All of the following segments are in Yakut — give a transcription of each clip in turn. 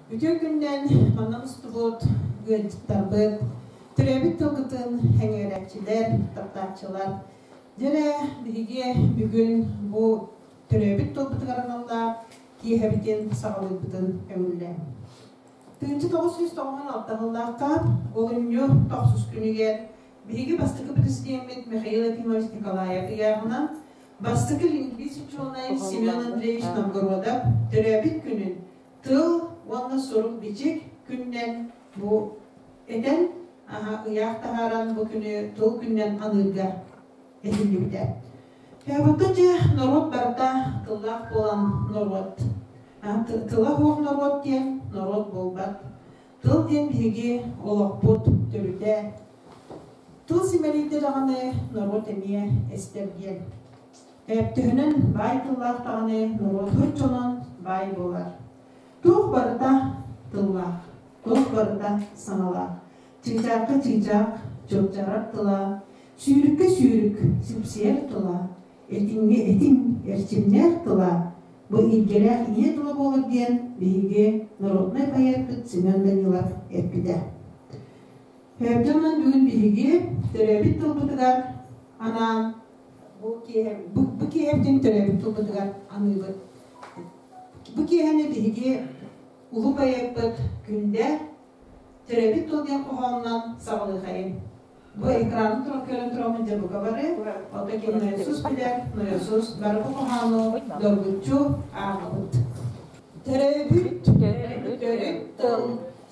Үтүө күнүнэн манна мустубут ыалдьыттарбыт, төрөөбүт тылгытын эҥээрээччилэр, таптааччылар. Дьэ биһиги бүгүн бу төрөөбүт тылбытыгар аналлаах киэһэбитин саҕалыырбытын көҥүллээҥ. 1996 сыллаахха олунньу тохсус күнүгэр биһиги бастакы президеммит Михаил Ефимович Николаев ыйааҕынан бастакы лингвист учуонай Семен Андреевич Новгородов төрөөбүт күнүн тыл уонна сурук-бичик күнүнэн бу этэн ыйаах таһааран бу күнү тыл күнүнэн аныырга этиллибитэ. Оттон дьэ норуот барыта тыллаах буолан норуот. Тыла суох норуот диэн норуот буолбат. Тыл диэн биһиги олохпут төрүтэ. Тыл симэлийдэ даҕаны норуот эмиэ эстэр диэн. Төһөнөн баай тыллаах даҕаны норуот соччонон баай буолар. Туох барыта тыллаах, туох барыта саҥалаах. Чыычаахха чыычаах, чуопчаарар тыла, сүүрүккэ сүүрүк, сипсийэр тыла, этиҥҥэ этиҥ, эрчимнээх тыла, бу илгэлээх ийэ тыла буолар диэн биһиги народнай поэппыт Семен Данилов эппитэ. Дьоннон бүгүн биһиги төрөөбүт тылбытыгар анаан бу киэһэ бу киэһэбитин төрөөбүт тылбытыгар аныыбыт. Бу киэһэни биһиги улуу поэппыт Күндэ төрөөбүт тыл диэн хоһоонунан саҕалыахайын. Бу экраны туран көрөн тураммын дьэ бука бары, оттон ким Нойосуус билэр, Нойосуус бары бу хоһоону доргуччу ааҕабыт. Төрөөбүт төрүт тыл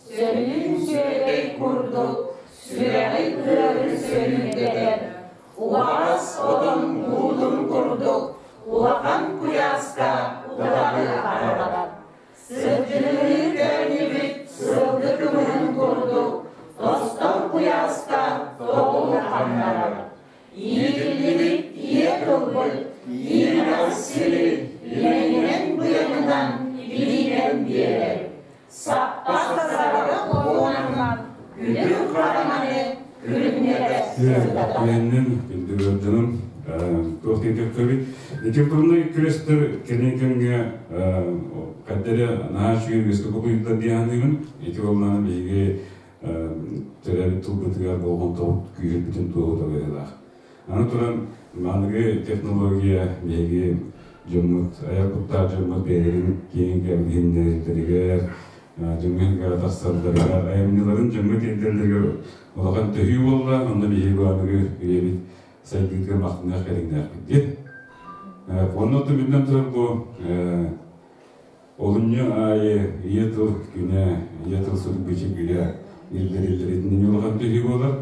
Сөрүүн сүөгэй курдук сүрэҕи ыары сөрүүкэтэр, убаҕас отон буутун курдук улахан куйааска утаҕы аҕалар. Сырдьыгыныы көөнньүбүт сылгы кымыһын курдук тостор куйааска тобулу ханнарар. Иитиллибит ийэ тылбыт иимэх сири имэҥинэн-быйаҥынан илиинэн биэрэр. Саппас сарара буоланан күлүк хараҥаны күлүмнэтэ сытата. Күһэннин күндү туох диэн Литературнай күрэстэр кэлин кэмҥэ хайдары наһаа үчүгэй үгэскэ кубулуйдулар дии саныыбын. Ити буоллаҕына биһиги төрөөбүт тылбытыгар болҕомтобут күүһүрбүтүн туоһута быһыылаах. Аны туран, аныгы технология биһиги дьоммут, айар куттаах дьоммут бэйэлэрин киэҥ кэбиһиннэрэллэригэр, дьоҥҥо тахсалларыгар, айымньыларын дьоҥҥо тиэрдэллэригэр улахан төһүү буолла. Онно биһиги бу аныгы үйэбит сайдыытыгар махтаныах кэриҥнээхпит диэн. Онно түмүллэн турар бу олунньу аайы ийэ тыл күнэ, ийэ тыл сурук-бичик үйэ иллэриллэритинэн улахан төһүү буолар.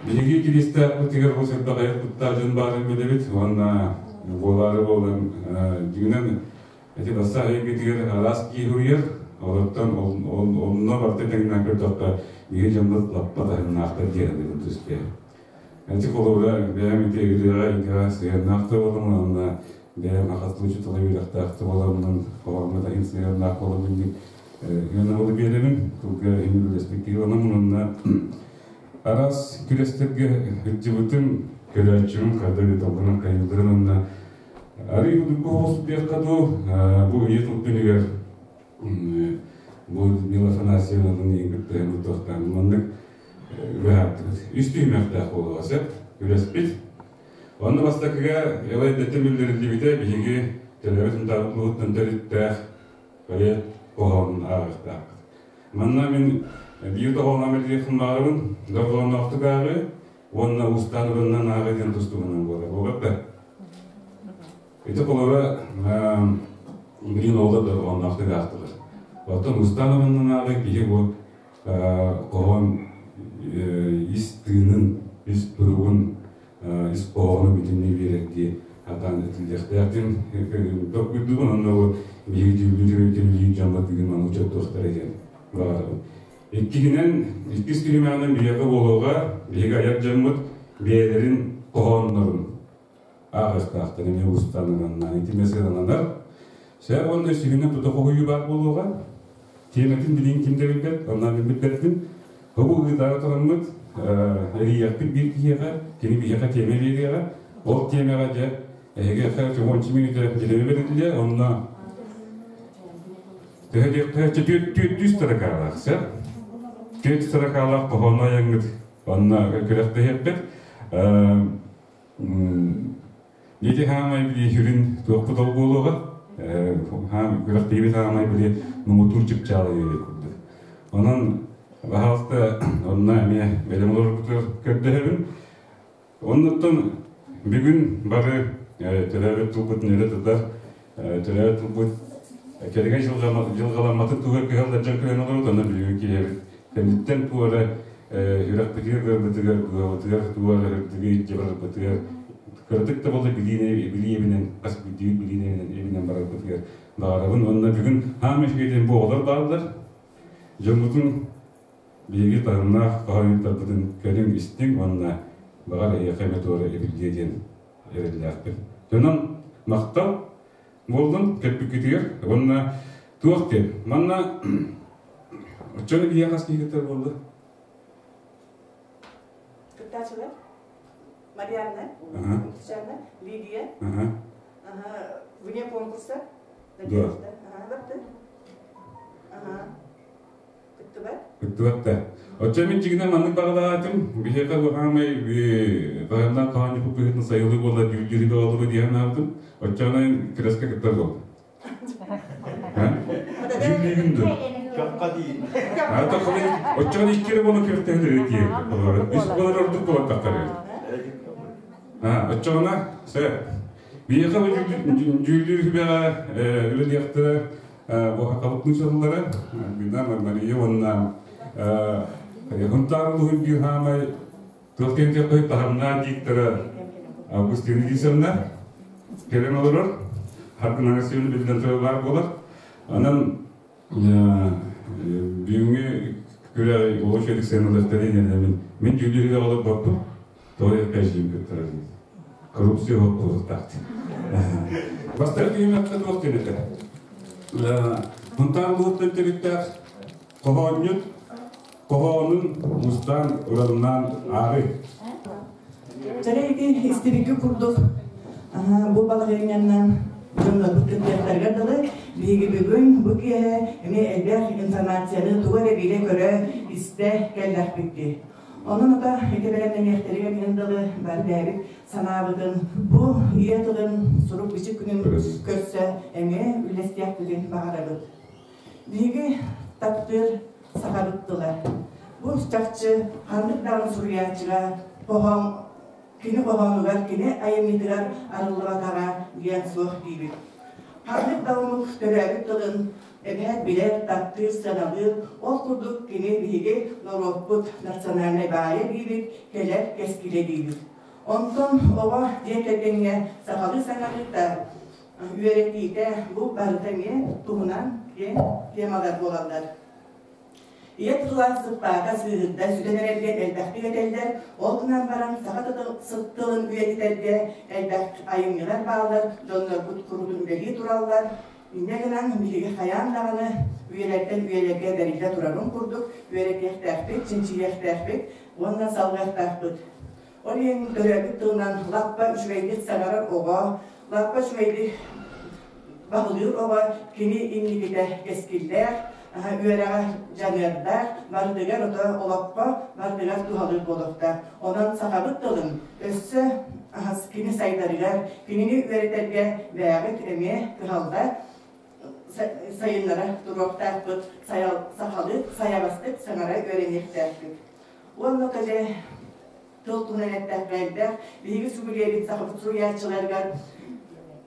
Биһиги Киристээхпитигэр бу сырдах айар куттаах дьон баарын билэбит уонна буолаары буолан дьиҥинэн ити бассаах эйгэтигэр араас киһи суруйар, олортон онно барыта тэҥнээн көрдөххө биһиги дьоммут лаппа таһымнаахтар диэн түспүт. Ити холобура бэйэм ити ырыаҕа иҥэҕэ сыһыаннаах да буоламмын уонна бэйэм ахастыы учуутала үөрэхтээх да буоламмын, хоһооҥҥо да иһин сыһыаннаах буоламмын дии ыанабылы биэрэбин, тылга иһин үлэлэспит киһи буоламмын уонна араас күрэстэргэ сылдьыбытым, көрөөччүм хата ыыталларын хайыылларын уонна арый судургу соҕус диэххэ дуу, бу ийэ тыл күнүгэр бу Людмила Афанасьевнатын иһин кытта туохтаан маннык быһааттыбыт. Үс түһүмэхтээх буолуоҕа сөп. Күрэспит. Онно бастакыга элайдэтэ биллэриллибитэ биһиги төрөөбүт Сунтаарбыт улууһуттан төрүттээх поэт хоһоонун ааҕыахтаахпыт. Манна мин биир хоһоон бэлиэтиэхпин баҕарабын. Дорҕоонноохтук ааҕыы уонна уустаан уранынан ааҕыы диэн тустугунан буолар. Буолбат да? Ити холобура билигин оҕолор дорҕоонноохтук аахтылар. Оттон уустаан уранынан ааҕыы киһи бу хоһоон ис тыынын, ис туругун, ис хоһоонун бүтүннүү биэрэрдии сатаан этиллиэхтээхтин толкуйдуубун онно бу биһиги дьүүллүүр түмүлүү дьоммут бүгүн маны учуоттуохтара диэн баҕарабын. Иккиһинэн, иккис түһүмэҕинэн биһиэхэ буолуоҕа биһиги айар дьоммут бэйэлэрин хоһооннорун ааҕыахтаахтар эмиэ устанынан итиннэ сыаналанар. Сөп уонна үсүһүнэн тута хоһуйуу баар буолуоҕа. Тиэмэтин билигин ким да билбэт, онно мин билбэппин. Бу ыытаары тураммыт эрийиэхпит биир киһиэхэ, кини биһиэхэ тиэмэ биэриэҕэ. Ол тиэмэҕэ дьэ эһиги уонча мүнүүтэ бириэмэ бэриллиэ, онно Төһө диэххэ, түөрт строкалаах, сөп? Түөрт строкалаах хоһоону айаҥҥыт онно күрэхтэһиэхпит. Дети хаамай били сүрүн туохпут ол буолуоҕа. Күрэхтэһиибит хаамай били муҥутуур чыпчаалы курдук. Онон, баһаалыста, онно эмиэ бэлэм олороргутугар көрдөһөбүн. Оннуттан бүгүн бары төрөөбүт тылбытын өрө тутар, төрөөбүт тылбыт кэрэгэй дьылҕаламматын туһугар кыһаллар дьон кэлэн олорбут, онно бүгүн киһибит кэнниттэн туора үрэхпитигэр, ыарбытыгар, дууһабытыгар туора үрдүгү илдьэ барарбытыгар кыратык да буолла билии эбинэн, хас биирдии билии эбинэн барарбытыгар баҕарабын. Уонна бүгүн хаам үчүгэйдэн бу оҕолор бааллар. Дьоммутун Биһиги таһымнаах хоһоонньуттарбытын көрүҥ, истиҥ уонна баҕар эһиэхэ эмэ туора эбиллиэ диэн эрэллээхпин. Дьонон махтал буоллун кэлбиккитигэр уонна туох диэн манна оччону биһиэхэ хас киһи кыттар буолла? Кыттааччылар Марианна, Татьяна, Лидия, вне конкурса, Надежда, ага, ага. Кыттыбат? Кыттыбат да. Оччо мин дьигинэн маннык баҕалаатым. Биһиэхэ бу хаамай таһымнаах хаанньыппыт быһыытын сайылыы буолла дьүүллүүрү баҕалыба диэн аабытым. Оччоҕунан күрэскэ кыттар буолла. Дьүүллүүгүн дуо? Чоххо дии. Ата холой оччоҕун икки эрэ буола күрэхтэһэлэр дии. Үс буолар ордук буолаттахтар. Оччоҕуна сэ биһиэхэ бу дьүүллүүр сүбэҕэ үлэлиэхтэрэ Буохакабыт нуучаллара Бина Мария уонна Хунтаар улууһун биир хаамай туох диэн диэххэ таһымнаах диктора Августина Денисовна кэлэн олорор. Харгын Алексеевна биллэн турар баар буолар. Онон бүгүҥҥү күрэҕи олус Александровна мин дьүүллүүргэ олорбоппун. Тоҕо эркээдьиим кыттарар коррупция буолуохтаах. Бастакы түһүмэххэ туох диэн этэ? Мунтаар улууттан төрүттээх хоһоонньут хоһоонун мустаан ураннаан ааҕыы. Чэрэ ити истибикки курдук бу балаһыанньаннан дьоннорбут кыттыахтарыгар дылы биһиги бүгүн бу киэһэ эмиэ элбэх информацияны тугу эрэ билэ-көрө истэ кэллэхпит Онон ото ити бэлэмнэниэхтэригэр иһин дылы бэрдээбит санаабытын бу ийэ тылын сурук-бичик күнүн көрсө эмиэ үллэстиэхпитин баҕарабыт. Биһиги таптыыр сахабыт тыла. Бу чахчы ханнык даҕаны суруйааччыга хоһоон кини хоһоонугар, кини айымньытыгар арыллыбатаҕа диэн суох диибит. Ханнык да омук төрөөбүт тылын эбээт билэр, таптыыр, сыаналыыр, ол курдук кини биһиги норуоппут национальнай баайа диибит, кэлэр кэскилэ диибит. Онтон оҕо дьиэ кэргэҥҥэ сахалыы саҥарыыта, үөрэтиитэ бу барыта эмиэ туһунан киэҥ темалар буолаллар. Ийэ тыла сыппаата сыыһырда сүтэн эрэргэ элбэхтик этэллэр, ол гынан баран саха тылын үйэтитэргэ элбэх айымньылар бааллар, дьоннорбут куруутун үлэлии тураллар. Инньэ гынан биһиги хайаан даҕаны үйэлэртэн үйэлэргэ бэриллэ турарын курдук үөрэтиэхтээхпит, чинчийиэхтээхпит уонна салҕыахтаахпыт. Ол иһин төрөөбүт тылынан лаппа үчүгэйдик саҥарар оҕо, лаппа үчүгэйдик баһылыыр оҕо кини инникитэ кэскиллээх, үөрэҕэ дьаныардаах, барытыгар ото олоххо барытыгар туһалыыр буолуохтаах. Онон сахабыт тылын өссө кини сайдарыгар, кинини үөрэтэргэ бэйэҕит эмиэ кыһалла сайыннара туруохтаахпыт, сахалыы сайаҕастык саҥара үөрэниэхтээхпит. Уонна кэлэ тыл туһунан эттэххэ элбэх биһиги сүгүрүйэбит сахабыт суруйааччыларыгар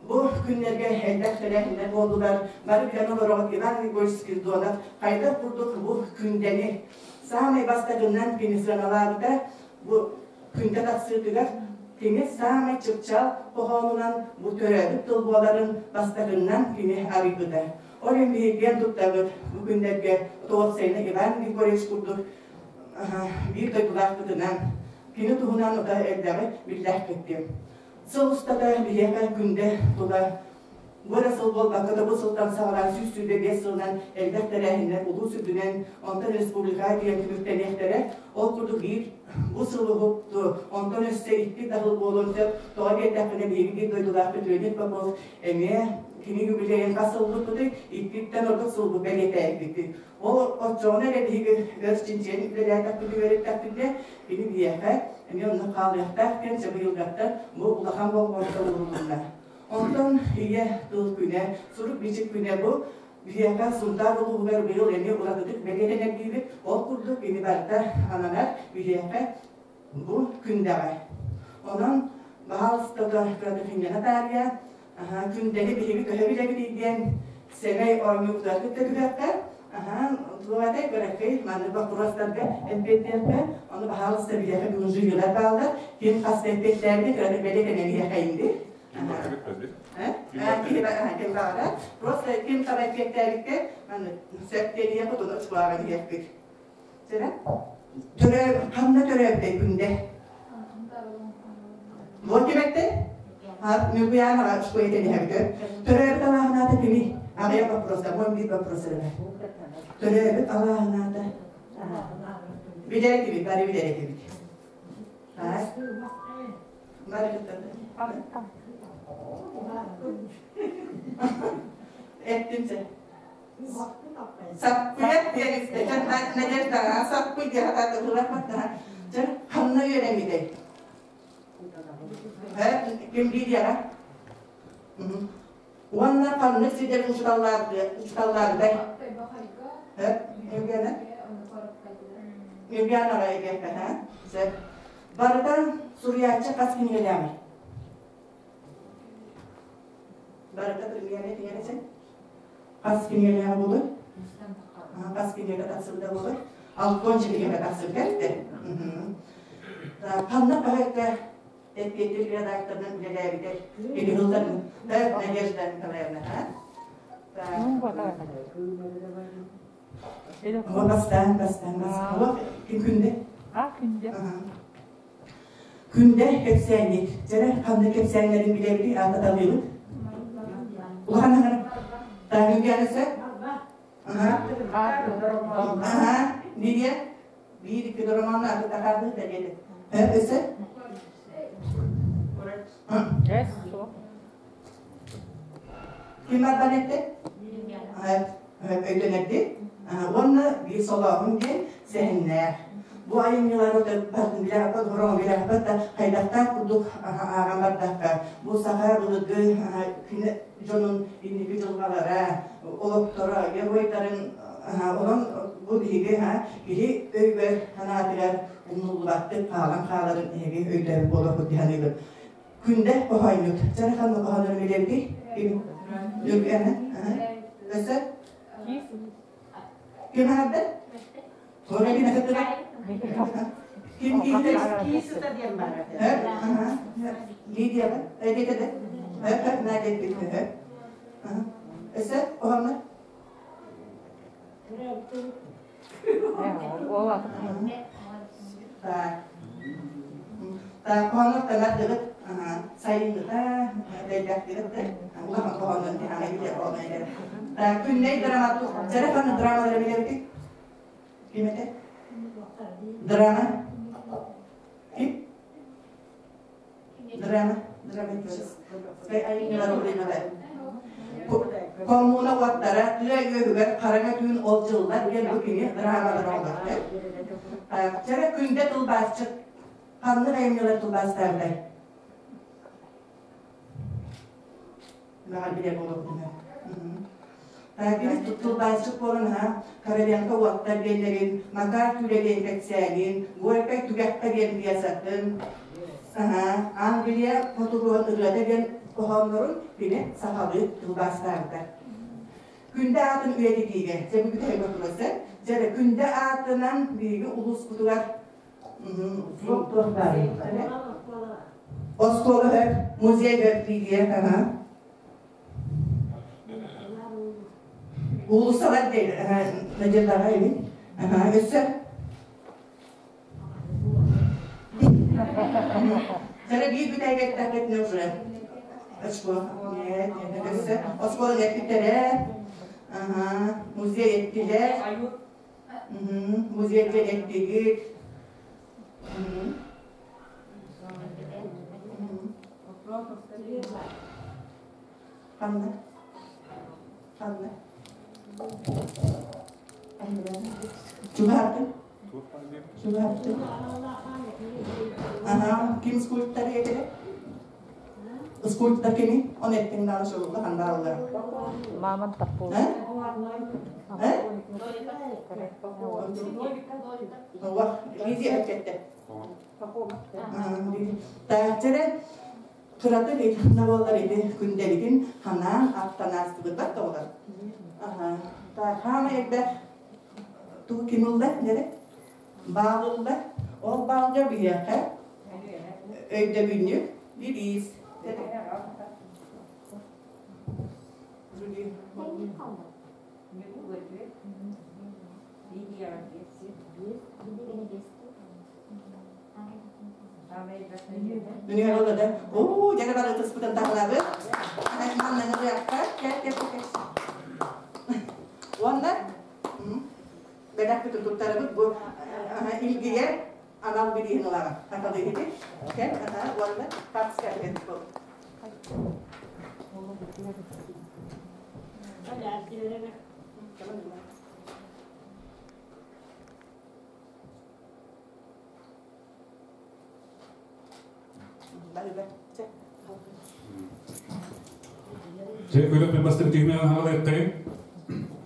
бу күннэргэ элбэх тэрээһиннэр буоллулар. Бары билэн олороҕут Иван Григорьевич Спиридонов хайдах курдук бу күндэни саамай бастакынан кини сыаналаабыта бу күндэ тахсыытыгар кини саамай чыпчаал хоһоонунан бу төрөөбүт тыл буоларын бастакынан кини арыйбыта. Ол иһин биһиги туттабыт бу күннэргэ Тоҕотсайна Иван Григорьевич курдук биир дойдулаахпытынан кини туһунан ута элбэҕи биллээхпиттим. Сыл устата биһиэхэ күндэ тула бу эрэ сыл буолбакка да бу сылтан саҕалаан 125 сылынан элбэх тэрээһиннэр улуус үрдүнэн, онтон республикаҕа тиийэн түмүктэниэхтэрэ. Ол курдук биир бу сыл уһукту, онтон өссө икки да сыл буолуон сөп. Тоҕо диэтэхпинэ, биһиги биир дойдулаахпыт Леонид Попов эмиэ Кини юбилейын хас сылбыппытый, иккиттэн ордук сылбы бэлиэтээбиппит. Ол оччоҕуна эрэ биһиги өр чинчийэн үлэлээтэхпит, үөреттэхпитинэ, кини биһиэхэ эмиэ онно хаалыахтаах диэн чабыйылгаттан бу улахан болҕомто уурулунна. Онтон Ийэ тыл күнэ, сурук-бичик күнэ бу биһиэхэ Сунтаар улууһугар быйыл эмиэ уратытык бэлиэтэнэр диибит. Ол курдук кини барыта ананар биһиэхэ бу күндэҕэ. Онон баһаалыстата кыратыхинньана таарыйа күндэни биһиги төһө билэбитий диэн сэмэй оонньуубутугар кытта түһүөххэ. Туох этэй кыракый маннык боппуруостарга эппиэттиэххэ. Ону баһаалыста биһиэхэ бүгүн жюрилар бааллар. Ким хас эппиэттээбитин кыратык бэлиэтэнэн иһиэхэйиҥ Ким баҕарар. Просто ким таба эппиэттээбиккэ маннык сөп диэн хотуну учкуаҕа иһиэхпит. Сэрэ? Төрөө ханна төрөөбүтэй күндэ? Вот кимэттэ? Ньургуйаанаҕа школе тэнэһэбит. Төрөөбүт алааһынаата кими? Аҕыйах вопроста, уон биир вопрос эрэ. Төрөөбүт алааһынаата. Билэр этибит, бары билэр этибит. Бары Эттим сэ. Саппыйат диэн истэ. Надежда саппый диэн хатаатылар Дьэ, ханна үөрэммитэй? Ким биир Уонна ханнык сирдэр учууталлаардай? Ньургуяна? Ньургуянаҕа эбиэххэ, ха? Барыта суруйааччы хас кинигэлээҕий? Барыта премьерэ кинигэлээҕий? Хас кинигэлээҕэ буолуой? Хас кинигэ тахсыбыта буолуой? Алтон кинигэ тахсыбыта эбитэ. Ханна хаһыакка эппиэттиир редакторынан үлэлээбитэ Кирилловна Надежда Николаевна. Бастаан, бастаан, бастаан. Ким күндэ? А, күндэ. Күндэ кэпсээнньит. Дьэрэ, ханна кэпсээннэрин билэбитий, аататалыыбыт? Улахан аҥара. Таһыгыанысы? Аха. Аха. Лидия? Биир икки романна аты тахаады дәлиэде. Өсө? Эс, суох. Ким арбан этте? Өйдөнөрдү. Уонна биир солооһун диэн сэһэннээх. Бу айымньылары билэхпэт, хороҥ билэхпэт да хайдахтаах курдук ааҕан бардахха, бу саха былыргы дьонун инники дьылҕалара, олохторо, геройдарын онон бу биһиги киһи өйүгэр санаатыгар умнуллубаттык хаалан хааларын эһиги өйдөөбүт буолуоххут дии саныыбын. Күндэ хоһоонньут. Чарахан хоһооннорун билэбитий? Ким? Нүргэнэ? Өссө? Ким аһарда? Туора ким этеттэ? Ким киһитэ? Киисыта диэн баар. Лидия ба? Эдетеде? Надя бит. Өссө? Оһонна? Так. Так, хоһооннор тагардыгыт, сайыҥҥыта дэллэхтигит да, улахан хоһооннор тиһаҕай билэр оҕонойдор. Так, күннэй драматург, дьэрэ ханна драмалары билэбитий? Ким этэ? Драма? Ким? Драма, драматическай айымньылар уруйналар. Коммуна уоттара тыа үөһүгэр хараҥа түүн ол дьыллар диэн бу кини драмалар оҥордо. Чэрэ күндэ тылбаасчыт ханнык айымньылар тылбаастаабытай? Мага билэр буолуохтуна. Кини тылбаасчыт буолан Короленко уоттар диэннэрин, Макар Түүлэ диэн кэпсээнин, Горькай түгэххэ диэн пьесатын, Англия хотугу ырыата диэн хоһооннорун кини сахалыы тылбаастаабыта. Күндэ аатын үйэтитиигэ, дьэ бу бүтэһик боппуруоса, дьэ Күндэ аатынан биһиги улууспутугар туох баарый? Оскуола бэр, музей бэр диир, Уулуссалар Надеждаҕа эбит. Өссө Сара биир бүтэйгэттэххитинэ уже очко. Нет, нет, өссө оскуола эппиттэрэ. Музей эттилэр. Музей эттигит. Ханна? Ханна? Чугаһаттын? Чугаһаттын? Аха, ким скульптор этэ? Скульптор кими? Он эттиң дагы шылылы хандараллар. Мамон таппул. Ова, Лидия әкетте. Таачара кырата бейтханна болар иди күнделигин ханаан аттанаастыбыт бар тоҕолор. Хаама элбэх туу ким ылла нере? Баал ылла. Ол баалга биһиэхэ өйдөбүнньүк бириис. Дүнүйэ болла да. Оо, дьэ бары ытыспытын таһынабыт. Манна ырыахха, кэл кэл кэл. Уонна бэлэхпитин туттарабыт бу илгийэр анал бирииһин ылаҕын. Хаталыыһыты. Кэл, уонна хатска бол. Чэ, көрөп бастык түһүмэ хаалыахтайын.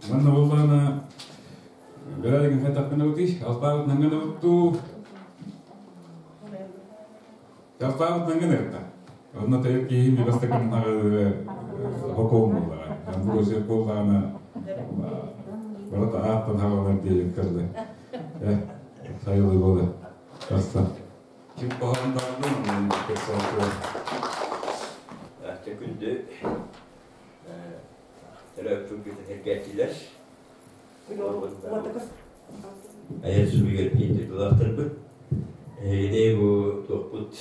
Манна боллаана бэрээдигин хайтахпына ути, алпаабыт нангана утту. Алпаабыт нангана ытта. Онно тайып киһи ми бастакын нагы хокоом боллаға. Амбросия боллаана барата ааттан хагалар диэн кэллэ. Сайылы болы. Таста. Ким паһандаардын Ате күндү төрөппүт эргээчилэр. Айар сүбүгэр киинти тулаахтарбыт. Эһигини бу туохпут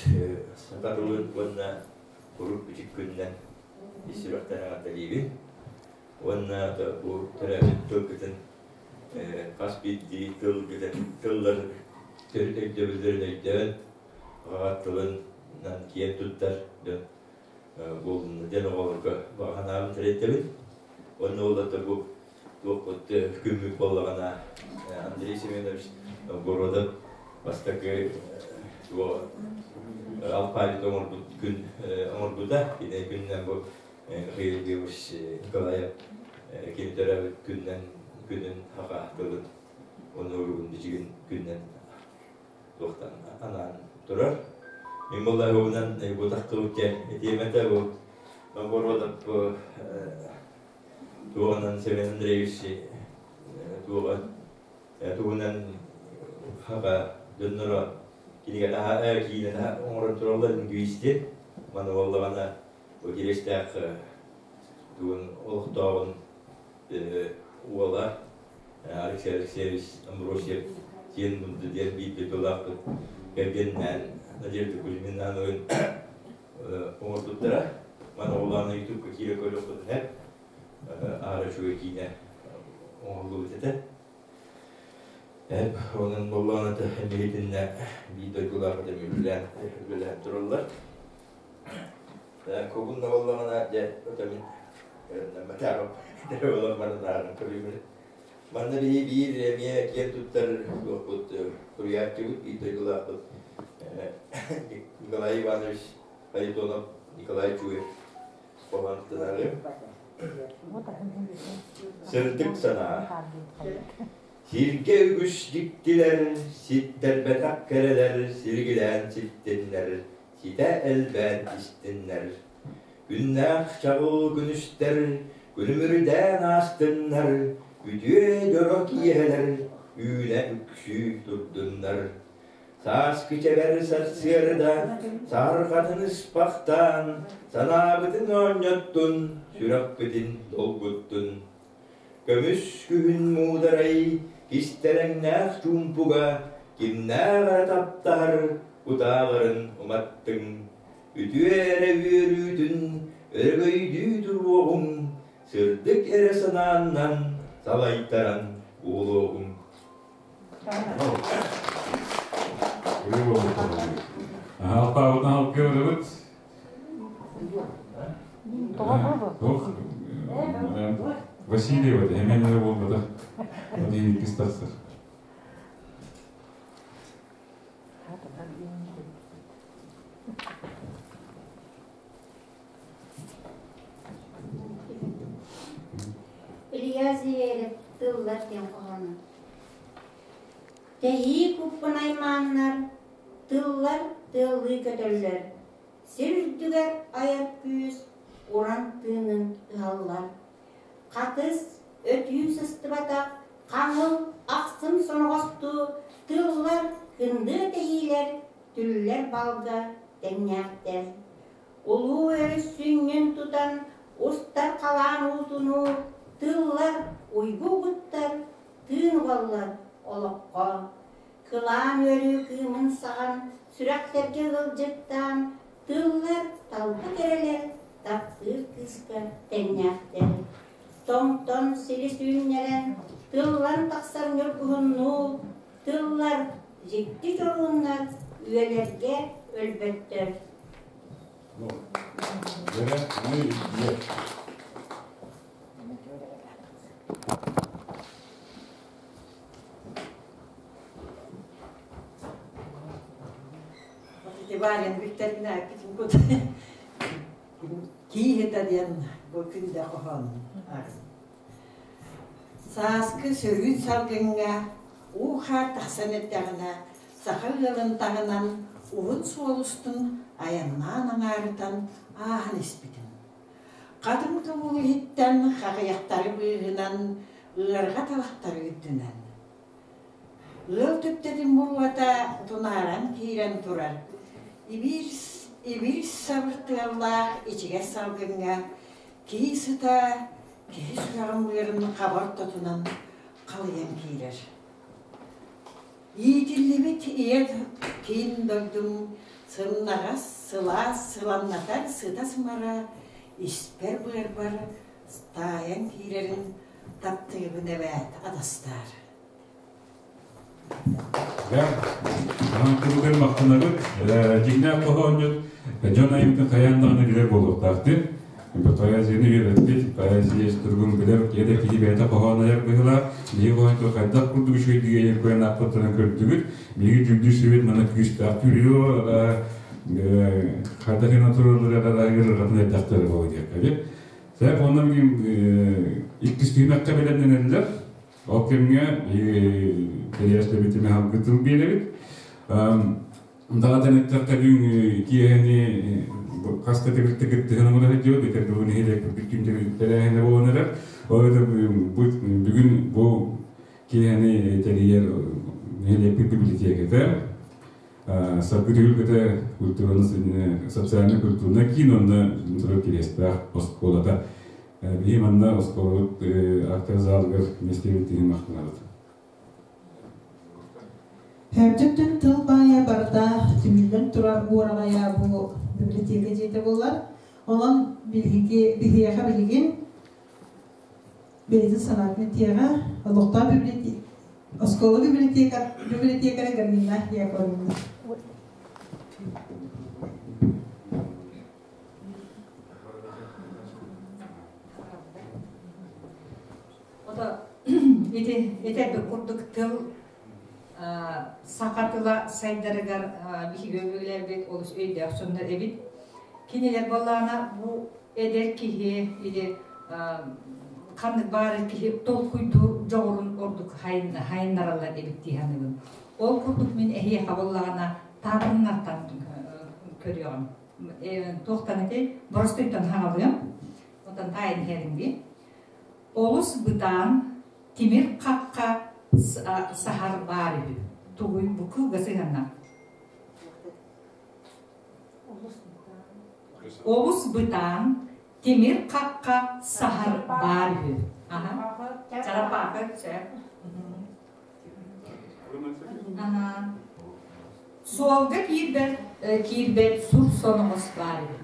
саха тылын уонна куруук бичик күнүнэн ис сүрэхтэн эҕэрдэлиибин. Уонна бу төрөөбүт тылгытын хас биирдии тылгытын тыллар төрүт өйдөбүллэрин өйдөөн, аҕа тылынан киэн туттар дьон буолунна диэн оҕолорго баҕа санаабын тириэрдэбин. Уонна ол да бу туохпут күммүт буоллаҕына Андрей Семенович Новгородов бастакы алфавит оҥорбут күн оҥорбута. Кини күнүнэн бу Михаил Егорович Николаев кини төрөөбүт күнүнэн күнүн хаха тылын онуругун бичигин күнүнэн туохтан анаан турар. Мин буоллаһыбынан бутахтыбыт дьэ этиэмэтэ бу Новгородов туоҕунан Семен Андреевич туоҕа тугунан хаба дьонноро кинигэ таһа киинэ таһа оҥорон тураллар лингвист маны буоллаҕына бу кириэстээх тугун олохтооҕун уола Алексей Алексеевич Амбросьев сиэн мунду диэн биир дойдулаахпыт кэргэнинээн Надежда Кузьминнаныын оҥорбуттара. Маны оҕолоон ютубка киирэ көрүөххүтүн эп аара үчүгэй киинэ оҥоһуллубут этэ. Эп онон боллоон это эмиһитиннэ биир дойдулаах этэ үлэлээн үлэлээн тураллар. Кубун да боллоҕуна дьэ отамин матаарым болон баран көрүүмүн. Манна биһи биир эмиэ киэн туттар туохпут суруйааччыбыт биир дойдулаахпыт Николай Иванович Харитонов Николай Чуев хоһоон Сырдык санаа. Сиргэ үгүс дьиктилэр, ситтэрбэтэх кэрэлэр сиргилээн ситтиннэр, ситэ элбээн истиннэр. Күннээх чаҕыл күнүстэр, күлүмүрдээн аастыннар, үтүө дьоро киэһэлэр үүнэ үксүү турдуннар. Сааскы чэбэр сарсыарда саарҕатын ыспахтаан, санаабытын оонньоттун, сүрэхпитин долгуттун. Көмүс күһүн муударай, кистэлэҥнээх чуумпуга кимнээх эрэ таптаһар кутааларын уматтыҥ. Үтүө эрэ үөрүүтүн өрөгөйдүү туруоҕуҥ, сырдык эрэ санааннан салайтаран буолуоҕуҥ. Алтаабытын алгыырыбыт. Тоҕо бу? Васильева, эмиэ буолбата. Ол иккис тахсар. Илья Зверев тыллар диэн хоһооно. Тэһии куппун аймааннар, тыллар тыаллыы көтөллөр, сир үрдүгэр айар күүс уран тыынын ыһаллар. Хатыс, өтүү сыстыбатах, хаҥыл, ахсым соноҕостуу тыллар кындыа тэһиилэр, түллэр балга тэҥнээхтэр. Улуу өрүс сүнньүн тутан устар халаан уутунуу тыллар уйгу угуттар, тыын угаллар олоххо. Кылаан үөрүү кыымын саҕан, сүрэхтэргэ ыалдьыттаан, тыллар талбыт эрэлэр таптыыр кыыска тэҥнээхтэр. Тоҥтон силис үүннэрэн, тыллан тахсар ньургуһуннуу, тыллар дьикти дьорууннар үйэлэргэ өлбөттөр. Валян бүттэргинэ айпытым кут кииһитэ диэн бу күндэ хоһоон Сааскы сөрүүн салгыҥҥа уу-хаар тахсан эрдэҕинэ саха ыалын таһынан уһун суол устун айаннаан аҥаарытан ааһан испитим. Хатыҥ тумул иһиттэн хаҕыйахтары быыһынан ыарҕа талахтары үрдүнэн. Ыал түптэтин буруота тунааран киирэн турар. Ибиир, ибиир сабыр тыаллаах ичигэс салгыҥҥа кии сыта киһи сүрэҕин быарын хаба ортотунан халыйан киирэр. Иитиллибит ийэ киин дойдум сымнаҕас, сылаас, сыламнатар сыта-сымара испэр-быарбар таайан киирэрин таптыыбын эбээт атастаар. Курдук махтанабыт. Дьиҥнээх хоһоонньут дьон айымтын хайаан даҕаны билэр буолуохтаахтык. Поэзияны үөрэппит, поэзия туругун билэр киһи киһи бэйэтэ хоһоон айар быһыылаах. Биһиги хоһоонтон хайдах курдук үчүгэйдик айар көрөн аахпыттарын көрдүгүт. Биһиги дьүлдүү сүбүт манна күүстээх күрүө хайдах гына тураллар ырҕатын эрдэхтэрэ буолуо диэххэ. Сәп онно билигин иккис түһүмэххэ бэлэмнэнэллэр. Ол кэмҥэ тэрийээччилэрбит тыл биэрэбит. Даҕатан эттэххэ бүгүн киэһэни хас да төгүл кыттыһан оҥоро сылдьыбыт, битэр бүгүн нэһилиэкпит бүттүүн тэрээһинэ буолан эрэр. Ол эбэтэр бүгүн бу киэһэни тэрийэр нэһилиэкпит библиотеката Саргы түһүлгэтэ культураны социальнай-культурнай киин уонна турар Кириэстээх оскуолата. Биһи манна оскуолабыт актер залыгар миэстибит иһин махтанабыт. Төрдүттэн тыл баайа барыта түмүллэн турар уораҕайа бу библиотека дьиэтэ буолар. Онон биһиги биһиэхэ билигин бэйэтин санаатын этиэҕэ олохтоох библиотека оскуола библиотека библиотекаря Галина Яковлевна. Ото ити этэрбит курдук тыл саха тыла сайдарыгар биһиги өбүгэлэрбит олус өйдөөх дьоннор эбит. Кинилэр буоллаҕына бу эдэр киһи или ханнык баары киһи толкуйдуур дьоҕурун ордук хайыннараллар эбит дии саныыбын. Ол курдук мин эһиэхэ буоллаҕына таабырыннартан көрүөҕүм. Туохтан этэй? Боростуйтан хаҕалыам. Оттон таайын иһэрим дии. Олус бытаан тимир хахха саһар баар үһү. Тугуй бу кылга сыһыанна. Олус бытаан тимир хахха саһар баар үһү. Аха. Чарапаакы сөп. Суолга киирбэт киирбэт сур соноҕос баар үһү.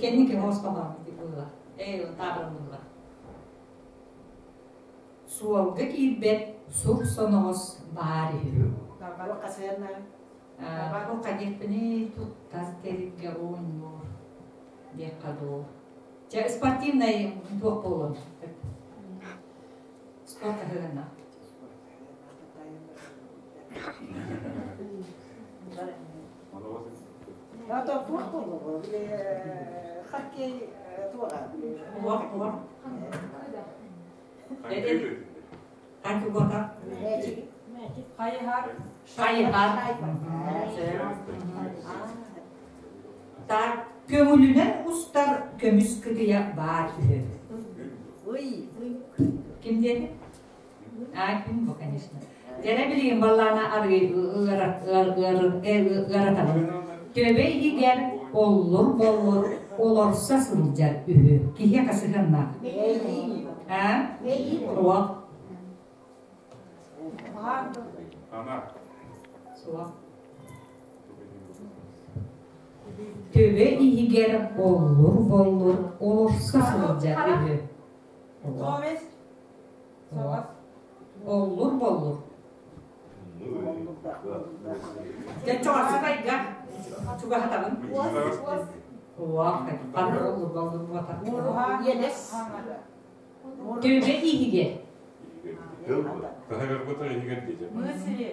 Кэнники хоспоҕо булла. Эй, таабырын булла. Суолга киирбэт сур соноҕос баар үһү. Туохха диэхпиний, туттар тэрилгэ оонньуур диэххэ дуу. Чэ, спортивнай туох буолуон Спорт аһыгына. Туох буолуо? Хоккей туоға. Туох, туох. Ханки бота? Хайыһар. Хайыһар. Так, көҥүлүнэн устар көмүс кытыйа баар үһү. Ким диэти? А, күн бу, конечно. Дьэрэ билигин баллаана арыы ыаратабын. Төбө иһигэр оллур-боллур олорсо сылдьар үһү. Киһиэхэ сыһыаннаах. А? Суох. Суох. Төбө иһигэр оллур-боллур олорсо сылдьар үһү. Суох. Оллур-боллур. Дьэ чоҕорсутайга чугаһатабын. Уох, ханна оллур-боллур буотар. Төбө иһигэр. Таһыгар иһигэр диэчэ. Мысли.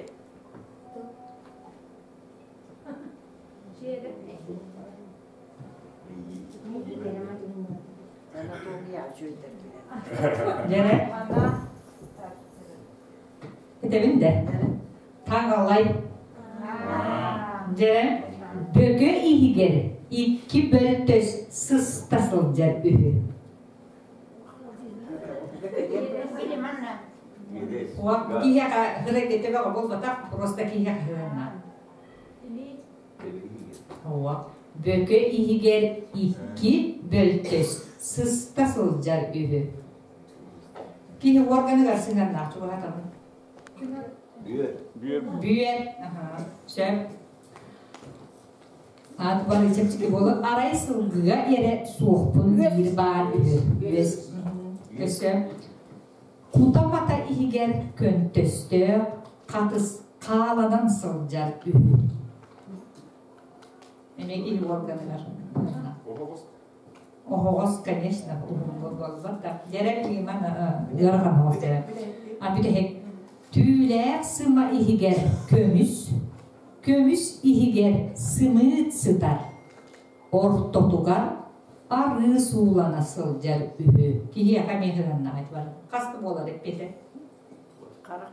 Дьэрэ. Этэбин да. Таҥалай. Дьэ, бөкө иһигэр икки бөлтөс сыста сылдьар үһү. Киһиэхэ хырайгы төбөҕө буолбатах, просто киһиэхэ хырайна. Бөкө иһигэр икки бөлтөс сыста сылдьар үһү. Киһи органыгар сыһыаннаах чугаһатабын. Бүөр. Бүөр. Сөп. Аат бары чэпчэки буолар. Арай сылгыга эрэ суохпун диир баар үһү. Үөс. Өссө кута-мата иһигэр көнтөстөөх хатыс хааланан сылдьар үһү. Эмиэ киһи органыгар. Оһоҕос, конечно, уһун буолбат да. Дьэрэ кыыман ыарахан оһоҕос дьэрэ. А бүтэһик түүлээх сыма иһигэр көмүс, көмүс иһигэр сымыыт сытар. Ортотугар арыы суулана сылдьар үһү. Киһиэхэ эмиэ сыһыаннаах бар. Хас да буолар эппиэтэ? Харах.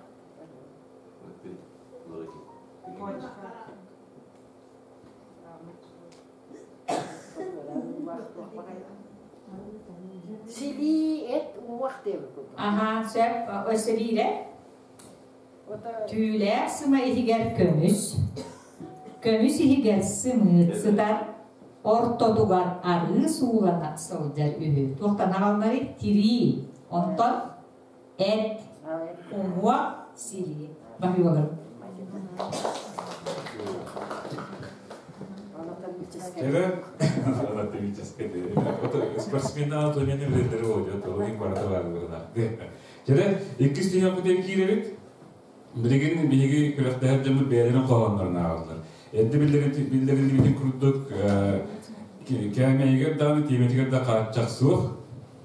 Силии эт уох диэбит курдук. Аха, сөп. Өссө биирэ. Түүлээх сыма иһигэр көмүс, көмүс иһигэр сымыыт сытар, ортотугар арыы суулана сылдьар үһү. Туохтан аҕалларый? Тирии. Онтон эт, уҥуох, силии. Баһыыбаларым. Кэрэ анатомическай спортсменнаан тонени билэллэри болдьот, ол барыта баар Кэрэ иккис түһүөхпүтүгэр киирэбит. Билигин биһиги күрэхтэһэр дьоммут бэйэлэрин хоһооннорун ааҕаллар. Эрдэ биллэриллибитин курдук кээмэйигэр даҕаны тиэмэтигэр да хааччах суох.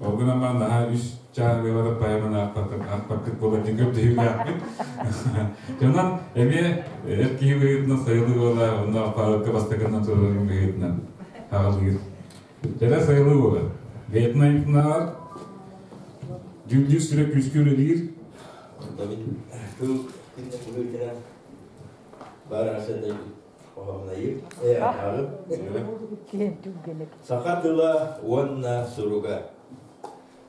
Ол гынан баран наһаа үс чааһы поэманы аахпаккыт буолар диэн көрдөһүүлээхпит. Онон эмиэ эр киһи быһыытынан сайылыы буола, онно паарка бастакынан турарын быһыытынан аҕалыыр. Кэрэ сайылыы буолар. Бэйэтин айымтынааҕар дьүүллүүр сүрэ күүскэ үлэлиир. Тыл быһыытынан баар Саха тыла уонна суруга.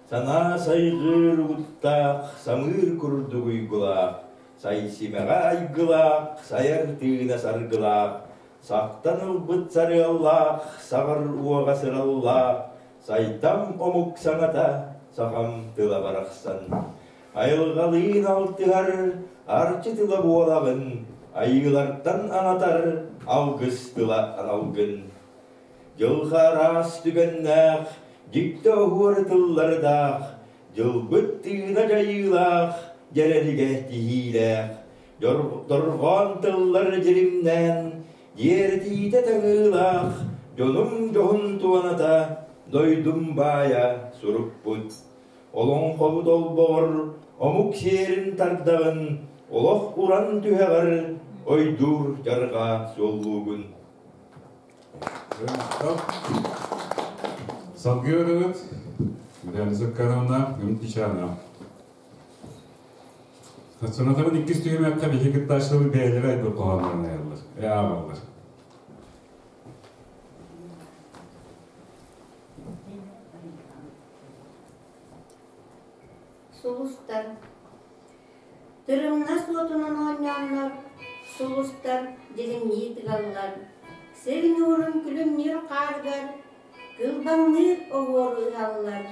Санаа сайҕыыр угуттаах, самыыр курдук уйгулаах, сайсимэҕэ айгылаах, сайар тыына саргылаах, сахтан ылбыт сарыаллаах, саҕар уоҕа сыраллаах, сайдам омук саҥата, сахам тыла барахсан. Айылҕалыын алтыһар арчы тыла буолаҕын, айыылартан анатар алгыс тыла аналгын. Дьылҕа араас түгэннээх, дьикти оһуор тыллардаах, дьылбыт тыына дьайыылаах, дьэрэлигэ тиһиилээх. Дорҕоон тыллар дьиримнээн, дьиэрэтиитэ таҥыылаах, дьонум дьоһун туоната, дойдум баайа сурукпут. Олоҥхобут олбоҕор омук сиэрин тардаҕын, олох уран түһэҕэр ойдуур дьарҕаа суоллуугун. Салгыы ырыгыт Марьяна Закаровна Гымтичана. Сонатабын иккис түһүмэххэ биһиги кыттааччылар бэйэлэрэ айбыт хоһооннорун айаллар, ааҕаллар. Сулустар Тырымнас уотунан оонньооннор, сулустар дьиримнии тыгаллар, сир ньуурун күлүмнүүр хаарыгар кылбаҥныыр оһуору ыһаллар.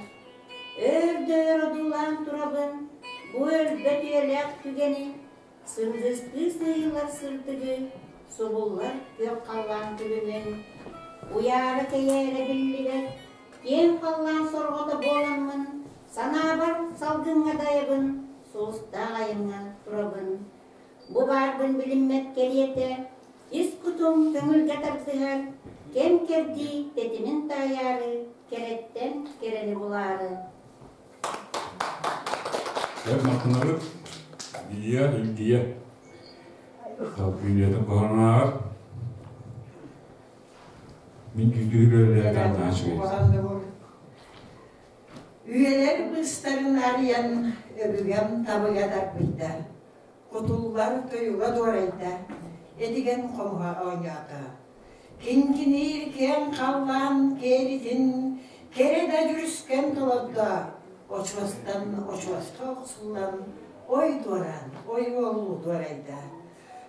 Өр да өр одуулаан турабын, бу өлбөт үйэлээх түгэни, сындыыстыы сыыйыллар сырдыгы, субуллар күөх халлаан күлүмүн. Уйаара кэйээрэ биллибэт, киэҥ халлаан сорҕото буоламмын, Санаабар салгыҥҥа дайабын, сулустаах айаҥҥа турабын. Бу баарбын билиммэт кэриэтэ, ис кутум көҥүлгэ тардыһар, кэм-кэрдии тэтимин таайаары, кэрэттэн кэрэни булаары. Эр махтанабыт. Илья, Илгия. Салгыы хоһоонааҕар. Мин күүтүүр үлэлээтэ наачуй. Үйэлэр быыстарын арыйан өбүгэм табыга тарбыйда, кутуллар тойуга дуорайда, этигэн хомуһа оонньоото. Киҥкиниир киэҥ халлаан киэлитин кэрэ да дьүрүскэн толордо, очуостан очуоска охсуллан ой дуораан ой уоллуу дуорайда.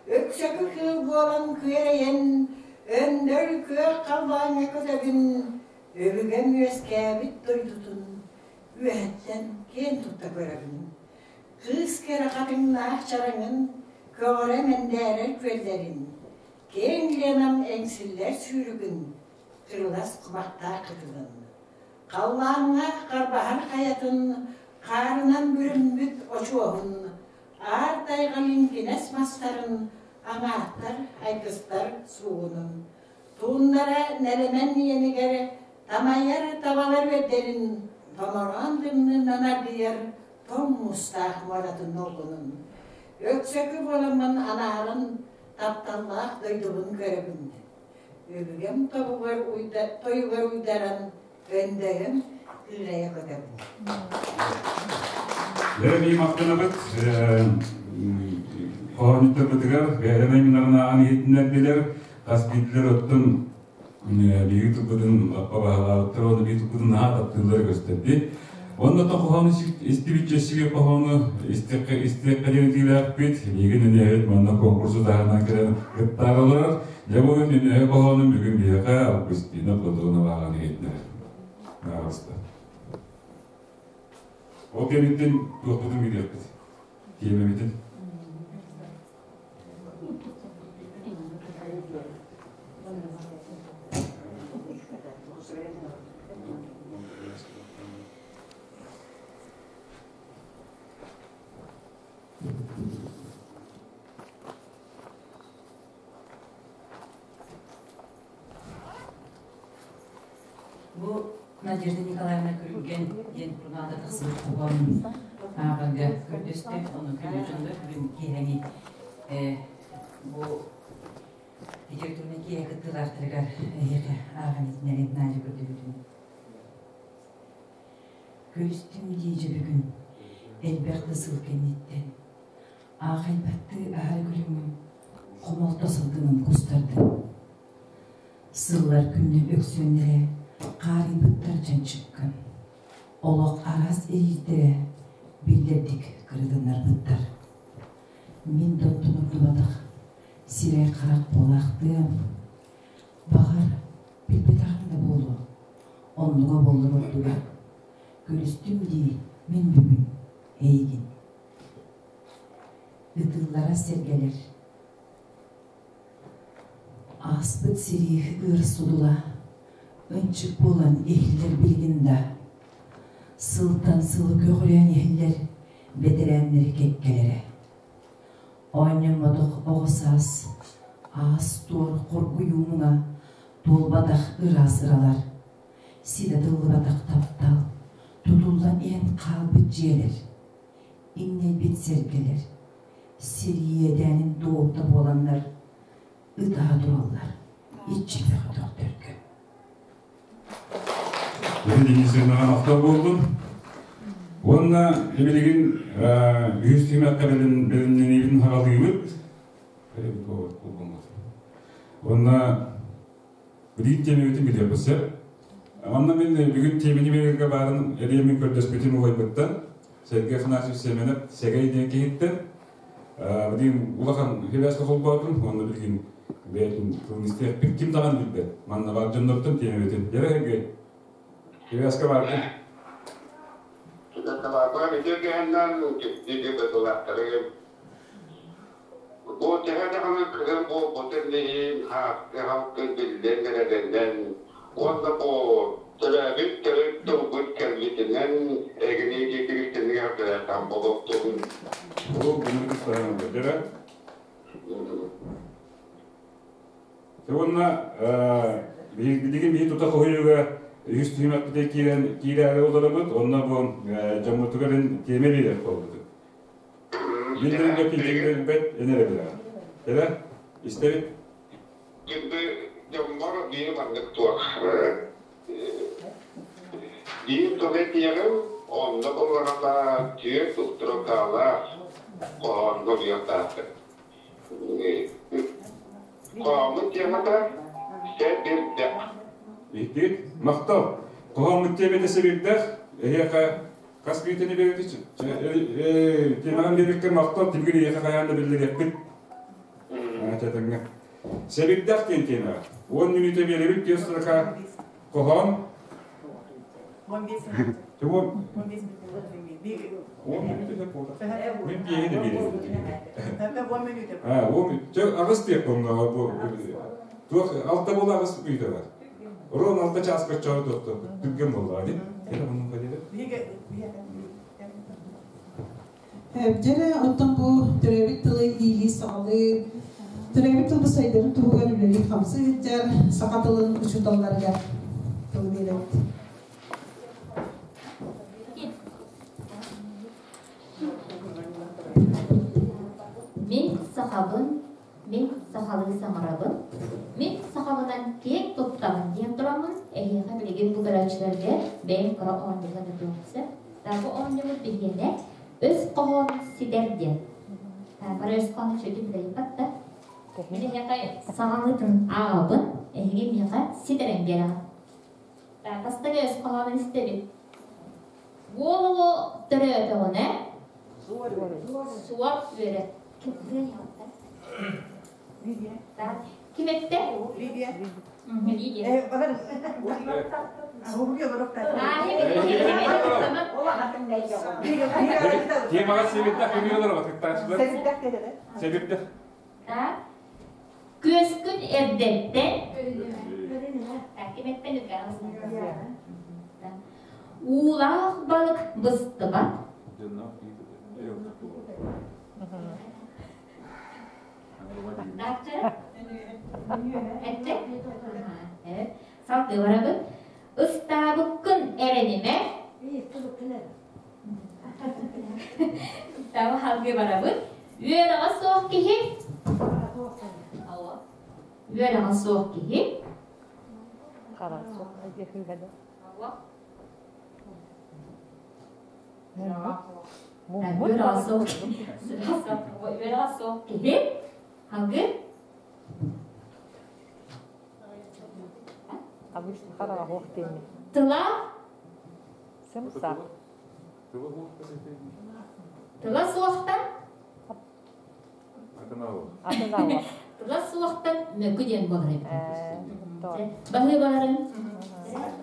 Өксөкү кыыл буолан күөрэйэн, өндөр күөх халлааҥҥа көтөбүн, Өбүгэм үөскээбит дойдутун үөһэттэн киэн тутта көрөбүн. Кыыс кэрэ хатыҥнаах чараҥын, көҕөрө мэндээрэр күөллэрин, киэҥ Ленам эҥсиллэр сүүрүгүн, кырылас кумахтаах кытылын. Халлааҥҥа харбаһар хайатын, хаарынан бүрүммүт очуоһун, аар тайҕа лиҥкинэс мастарын, аҥааттар, айгыстар суугунун Туундара нэлэмэн иэнигэр тамайар табалар үөрдэрин томороон тымныынан аргыйар тоҥ муустаах муоратын долгунун. Өксөкү буоламмын анааран тапталлаах дойдубун көрөбүн. Өбүгэм тобугар тойугар уйдаран өндөйөн кыырайа көтөбүн. Лэри махтанабыт хоһоонньуттарбытыгар бэйэлэрин аймынарынааҕын иһитиннэрдилэр. Хас биирдилэр оттон биһиги тылбытын лаппа баһылаабыттар уонна биһиги тылбытын наһаа таптыыллара көстөрдү. Уонна то хоһоону истибит чэччигэ хоһоону истиэххэ диэн этиилээхпит. Биһиги нөнүөһүт манна конкурсу таһынан кэлэн кыттаары олорор. Дьэ бу нөнүөһү хоһоонун бүгүн биһиэхэ Августина Платонова ааҕан иһитиннэрэр. Ааҕыста. Ол кэнниттэн туохпутун билиэхпит. Тиэмэбитин. Бу Надежда Николаевна Күрүлгэн диэн сурунаалга тахсыбыт хоһоонун ааҕарга көрдөстө. Ону күнү дьоннор бүгүн киэһэни бу литературнай киэһэ кыттыылаахтарыгар эһиэхэ ааҕан иһитиннэрин Надя көрдөбүтүн. Көрүстүм дии бүгүн элбэх да сыл кэнниттэн аахайбаттыы аһары көрүҥүм хомолто салгынын кустардым. Сыллар күннэр өксүөннэрэ хаарыйбыттар чанчыккын, олох араас эриирдэрэ биллэрдик кырытыннарбыттар. Мин да оттон ордубатах сирэй-харах буолаахтыам. Баҕар, билбэтэҕим да буолуо, оннуга буоллар ордуга. Көрүстүм дии мин бүгүн эйигин. Ытыыллара сэргэлэр Ааспыт сэрии ыар содула ынчык буолан иһиллэр билигин да, сылтан сыл көҕүрээн иһиллэр бэтэрээннэри кэккэлэрэ. Оонньоммотох оҕо саас, аас-туор хоргуйуу-муҥа, туолбатах ыраас ыралар, ситэ тыллыбатах таптал, тутуллан иһэн хаалбыт дьиэлэр, иҥнэйбит сэргэлэр, сир иэдээнин туоһута буоланнар ытаһа тураллар иччитэх өтөхтөргө. Денисовнаҕа махтал буоллун. Уонна билигин үһүс түһүмэххэ бэлэмнэниибин хаҕалыыбыт. Уонна билигин тиэмэбитин билиэхпит сөп. Манна мин бүгүн тиэмэни биэрэргэ баарын эриэмин көрдөспүтүм убайбыттан Сергей Афанасьевич Семенов Сэгэй диэн киһиттэн билигин улахан хибээскэ холбоотум уонна билигин бэйэтин тылын истиэхпит ким даҕаны билбэт. Манна баар дьоннортон тиэмэбитин. Дьэрэ Сергей, хибээскэ бааргын. Бу төһө даҕаны кыһын буолбутун иһин хааскы-халкы биллэн эрэринэн уонна бу төрөөбүт төрүт тылбыт кэлбитинэн эгини киирбиттэнигэр төрөөтөн болуохтун. Бу бүгүн кыстаһан Уонна билигин биһи тута хоһуйууга үһүс түһүмэхпитигэр киирэн киирээри олоробут. Онно бу дьоммутугар тиэмэ биэрэр буолбутут. Билдэрингэ киирбэт энere билэҕин. Кэлэ, истэбит. Күндү дьоммор биир маннык туох биир тыл этиэҕим, онно буллаҕына түөрт устурукаалаах хоһоонго уйуохтаахпыт. Хоһооммут темата сэбирдэх. Иһиттигит? Махтал. Хоһооммут темата сэбирдэх. Эһиэхэ Хас бииртэн биэрбит темаҕын биэрбиккэ махтал тимгир ийэхэ хайаан да биллэриэхпит. Тэтэҥҥэ. Сэбирдэх диэн тиэмэҕэ. 10 мүнүүтэ биэрэбит диэн строка хоһоон. Чего? 10 мүнүүтэ буолар. Мин биэһи да биэрэбит. А, 10 мүнүүтэ. Аҕыс диэх буолла бу. Туох алта буола аҕыс мүнүүтэ бар. Рон алта чааска чоҕу туохту түргэн буоллаҕа дии. Дьэрэ, оттон бу төрөөбүт тылы иилии-саҕалыы, төрөөбүт тылбыт сайдарын туһугар үлэлии-хамсыы сылдьар саха тылын учууталларыгар тылы биэрэбит. Мин сахабын Мин сахалыы саҥарабын, мин сахабынан киэҥ туттабын диэн тураммын, эһиэхэ билигин бу көрөөччүлэргэ бэйэм кыра оонньууга ыытыам сөп. Бу оонньуубут биһиэнэ өс хоһоонун ситэр диэн. Бары өс хоһоонун үчүгэйдик билэйбэт да. Мин эһиэхэ саҕалыытын ааҕабын, эһиги миэхэ ситэрэн биэрэҕит. Бастакы өс хоһоонун истэбит. Уол оҕо төрөөтөҕүнэ суор үөрэ. Ким эттэ? Лидия. Лидия. Темаҕа сэбирдэх ырыалар кыттааччылар. Сэбирдэх. Күөскүн эрдэттэн ким эттэн Уулаах балык быстыбат. Этте. Салгыы барабыт. Ыстаабыккын эрэнимэ. Таба халгыы барабыт. Үөрэҕэ суох киһи. Үөрэҕэ суох киһи. Үөрэҕэ суох киһи халгы тыла тыла суохтан Тыла суохтан мөкү диэн буолар эбит. Баһыыбаларын.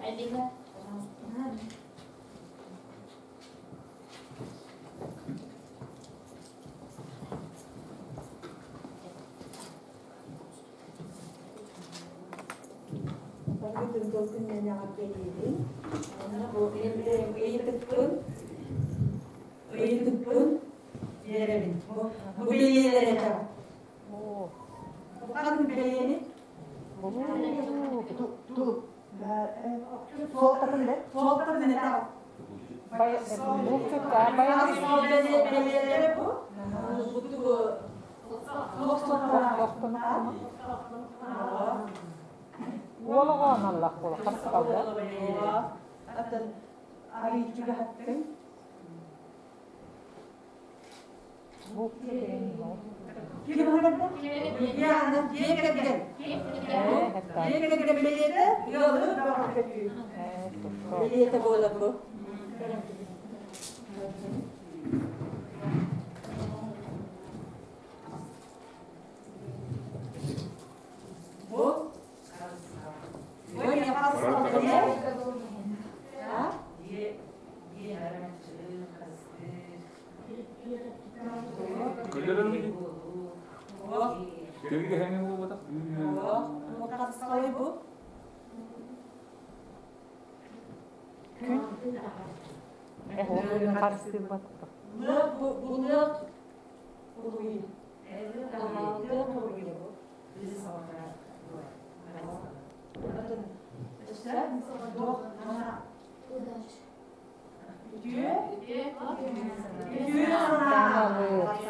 Альбина, пожалуйста. Баргытын тыл күннэн эҕэрдэлиибин. Онно бу ыйытыкпын ыйытыкпын Биэрэбин. Бу бэлиэлэр этэ. Бу ханнык бэлиэни? Ту Суолтатын бе? Суолтатын этэ. Бэлиэлэрэ бу. Бу тугу Уолоҕоон аллах буола харысхалга. Атын арыйчыга хаттын. Ким ханарда? Яна дьиэ кэргэн. Дьиэ кэргэн бэлиэтэ ыалы бөҕөргөтүү. Бэлиэтэ буолар бу. Бу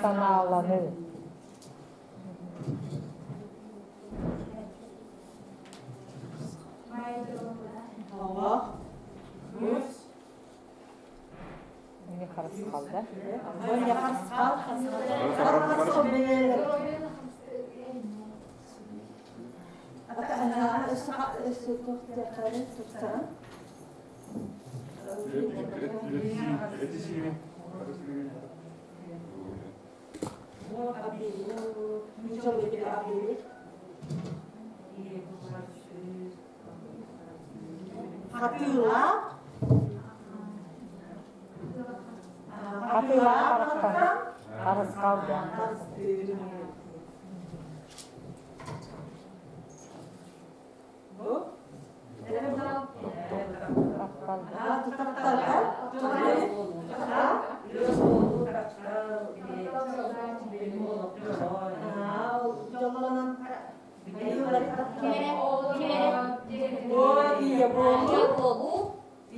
Санааланыы. Мини харысхалда. Хатыылаах. Хатыылаах харахтан. Харысхалда.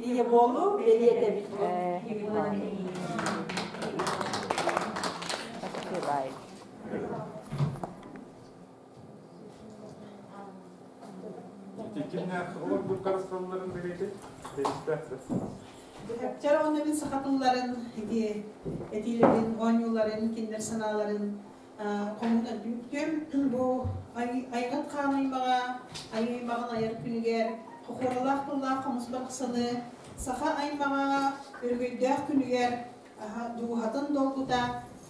Ийэ буолу бэлиэтэбит. Чэр онно мин саха тылларын, этиилэрин, оонньууларын, кинилэр санааларын хомунан түмүктүм. Бу айгат хаан аймаҕа, айымаҕын айар күнүгэр хохуоралаах тыллаах хомус барахсаны саха аймаҕа өрөгөйдөөх күнүгэр дууһатын долгута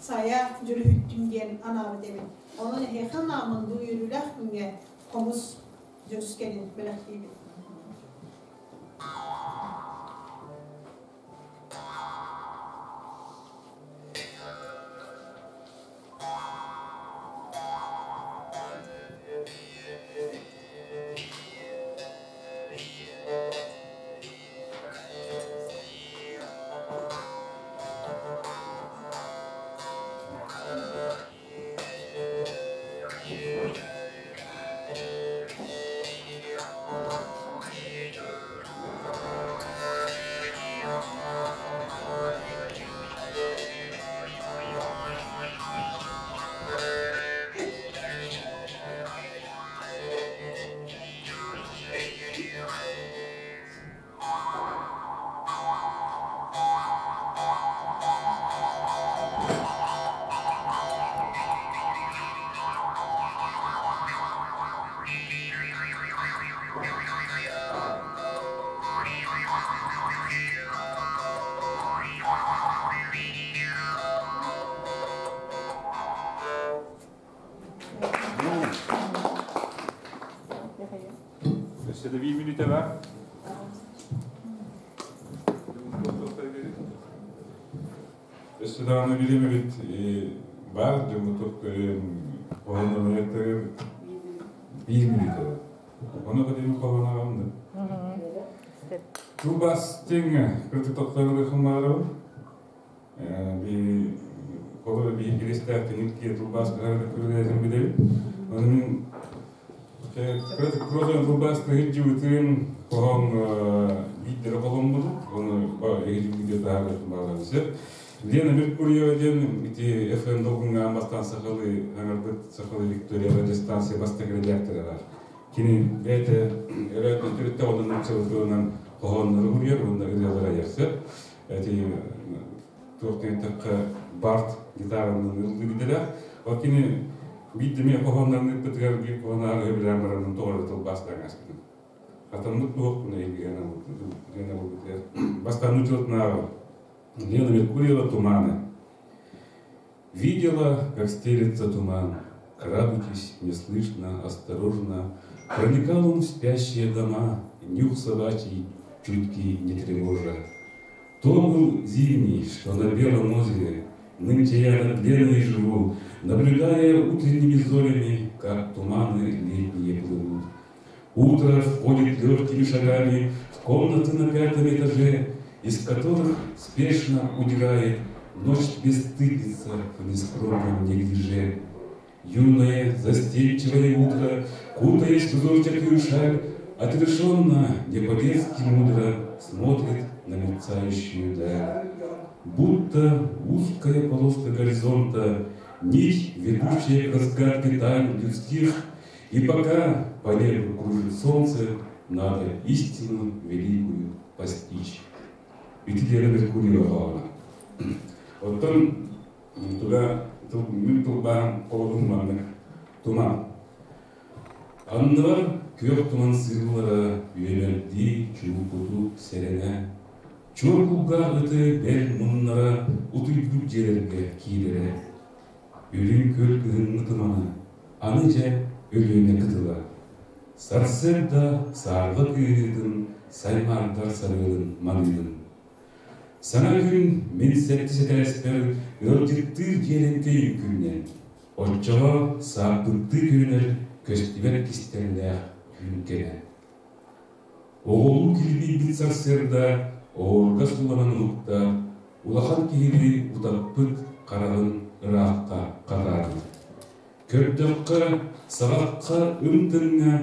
сайа дьүрүһүттүн диэн анаабыт эбит. Онон эһиэхэ анааммын бу үөрүүлээх күҥҥэ хомус дьүрүскэнин бэлэхтиибин. Өссө да биир мүнүүтэ бар. Өссө даҕаны билим эбит бар дьоммутук көрөн хоһооннорун биир мүнүүтэ бар. Ону кытын хоһооноҕум да. Тубастиҥ кырдьык тохтоон ылыахым баарабын. Би Холобур биһиги киристээх түнүк киэ тылбаас кыһарыта күрүлээтин билэбит. Оны мин проза тылбаас тыһыджыбытын хоһоон биирдэрэ холоммутум. Оны эһиги таһаарбытын баалар сөп. Лена Меркурьева диэн ити FM долгунгаан бастаан сахалыы аҥарбыт сахалыы Виктория радиостанция бастакы редактора бар. Кини бэйэтэ өрөөтөн төрүттэ онон нууччалыы хоһооннору уруйар уонна ырыалары айар сөп. Эти туох диэн Барт гитаранан ыллыыр идэлээх. Ол кини биир эмиэ хоһооннорун ыыппытыгар биир хоһоон ааҕыһы билэн баран тоҕо тылбаастаан ааспытым. Хатаммыт туохпун эйгиһэн булбутугар. Бастаан нууччалытын Лена Меркурьева «Туманы». Видела, как стелется туман, крадучись, неслышно, осторожно, проникал он в спящие дома, нюх собачий, чуткий, не тревожа. То был зимний, что на Белом озере, нынче я над Леной живу, наблюдая утренними зорями, как туманы летние плывут. Утро входит легкими шагами в комнаты на пятом этаже, из которых спешно удирает ночь бесстыдница в нескромном неглиже. Юное, застенчивое утро, кутаясь в узорчатую шаль, отрешенно, не по-детски мудро смотрит на мерцающую даль. Будто узкая полоска горизонта, нить, ведущая к разгадке тайн людских, и пока по небу кружит солнце, надо истину великую постичь. Ити диэри Меркурьева хаала. Оттон туга мин тылбаан холодун маннык туман. Анныбар күөх туман сыыллара үөмэрдии чуупуту сэрэнэ, чуор кулгаах ыты бэл муннара утуйбут дьиэлэргэ киирэрэ. Үрүҥ күөл кыһыҥҥы тумана, аны дьэ Өлүөнэ кытыла. Сарсыарда саарба кыыһыытын саймаардар сарыалын маныырын. Саҥа күн мин сэттис этээспэр ыалдьыттыыр дьиэлэнтэй күннэн. Оччоҕо сааппыттыы көрүнэр көстүбэт кистэллээх түүн кэлэ. Оҕолуу килбийбит сарсыарда оһуорга сууланан уһукта, улахан киһини утаппыт хараҕын ыраахха хатаарбыт. Көрдөххө, саҕахха ым-тыҥҥа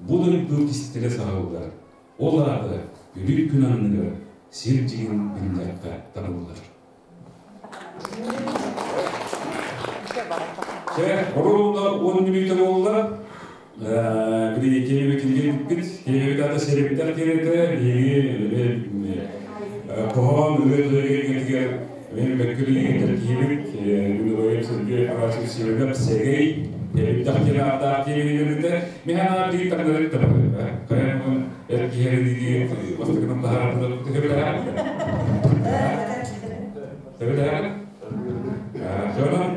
бу дойду кистэлэ саҕаллар. Ол аата үрүҥ күн анныгар сир дьиҥин биллэххэ табыллар. Чэ, оруолла 10 мүнүүтэ буолла. Били киэбит килгирбит, киэбит ата серебиттэр киэрэтэ, биһиги хоһоон ырыа тойугар мен мөккүлүгэр киһибит, Минулайым Сергей Афанасьевич Семенов Сэгэй, Эбиттэх киһи ааттаах киһи Миһана биир таҥнары табар. Кайан эр киһи дии бастакынан таһаарбыта төһөбүлэһэ. Төһөбүлэһэ. Дьонум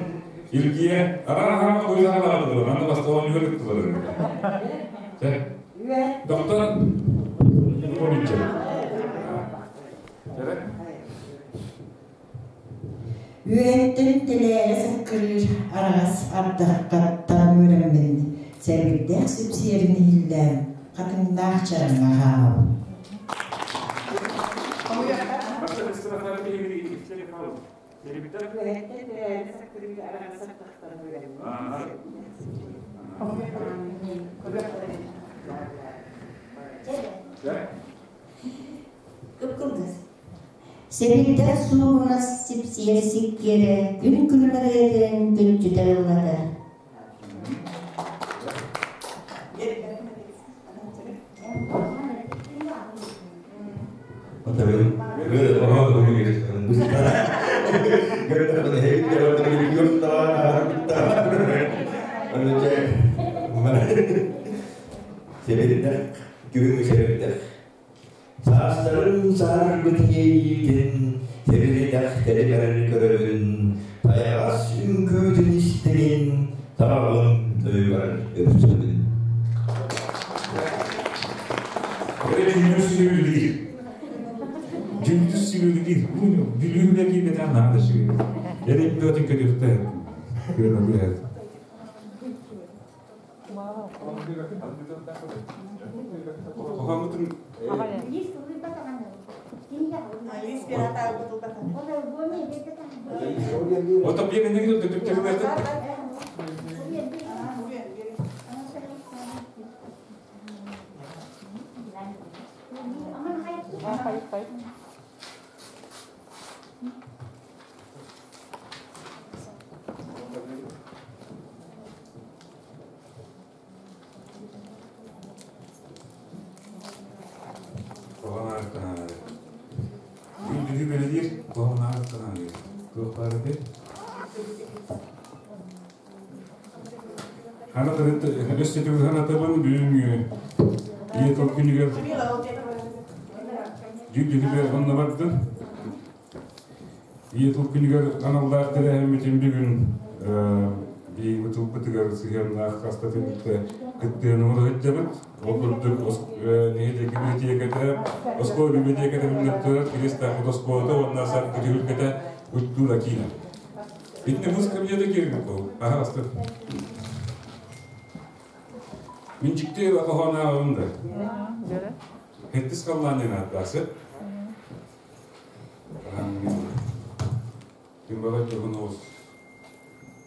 Илгиэ араһаама куйаалаатылар, манна бастаан үөрүттүлэр. Доктор Комиче. Үөһэттэн тэлээрэ саккырыыр араҕас ардахтартан үөрэммин, сэбирдэх сипсиэрин иһиллээн, хатыҥнаах чараҥҥа хаамабын. Үөһэттэн тэлээрэ саккырыыр араҕас ардахтан үөрэммин, Кып-кылгас. Сэбирдэх суугунас сипсиэр сиккиэрэ күн күлүмэргэтин күлчүтэ ыллата. Сэбирдэх, күһүҥҥү сэбирдэх. Саастарын саарбыт иэйиитин, Тэрилитэх тэлимэрин көрөбүн, Тайаҕас үҥкүүтүн истэбин, Таҕаҕын өйүгэр өпсөбүн. Дьүллүр сүбүлүгир. Дьүллүр сүбүлүгир. Бүлүүнэ киирбэтэх наада сүбүлүгир. Эрин бөтүн көтүөхтэ. Көрө Хоһооммутун Ото биир энеги төттүктэрилэрде. Күндүһү бэлиир куһаҕан ааттанаары туох баар этэй? Хана өссө төгүл ханатабын бүгүҥҥү ийэ тыл күнүгэр дьүүллүгүлэр онно бардым. Ийэ тыл күнүгэр аналлаах тэрээһиммитин бүгүн биһиги тылбытыгар сыһыаннаах хаста түмүктэ кыттыһан оҥоро сылдьабыт. Ол курдук нэһилиэк библиотеката, оскуола библиотеката биллэн Киристаахпыт оскуолата уонна Саргы түһүлгэтэ культура киинэ. Итини музыка кабинета киирбит буол. Аһаҕастык. Мин дьикти хоһоон ааҕабын да. Хэттис халлаан диэн ааттаах Ким баҕар дьоһун оҕус.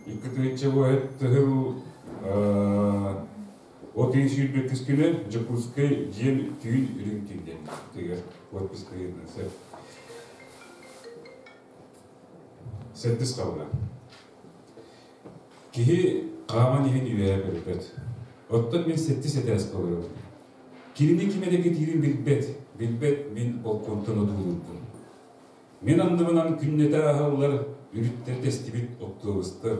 Икки буоһет тыһыл от ыйын сүүрбэккис күнэ Дьокуускай дьиэм түүн үрүҥ түүн тыгар подписка сөп. Сэттис халла. Киһи хааман иһин үөһэ көрбөт. Оттон мин сэттис этээскэ олоробун. Кинини ким эрэ кэтиирин билбэт, билбэт мин балконтан одуулуурбун. Мин анныбынан күннэтэ ааһаллар үрүттэр тэстибит оптуобустар.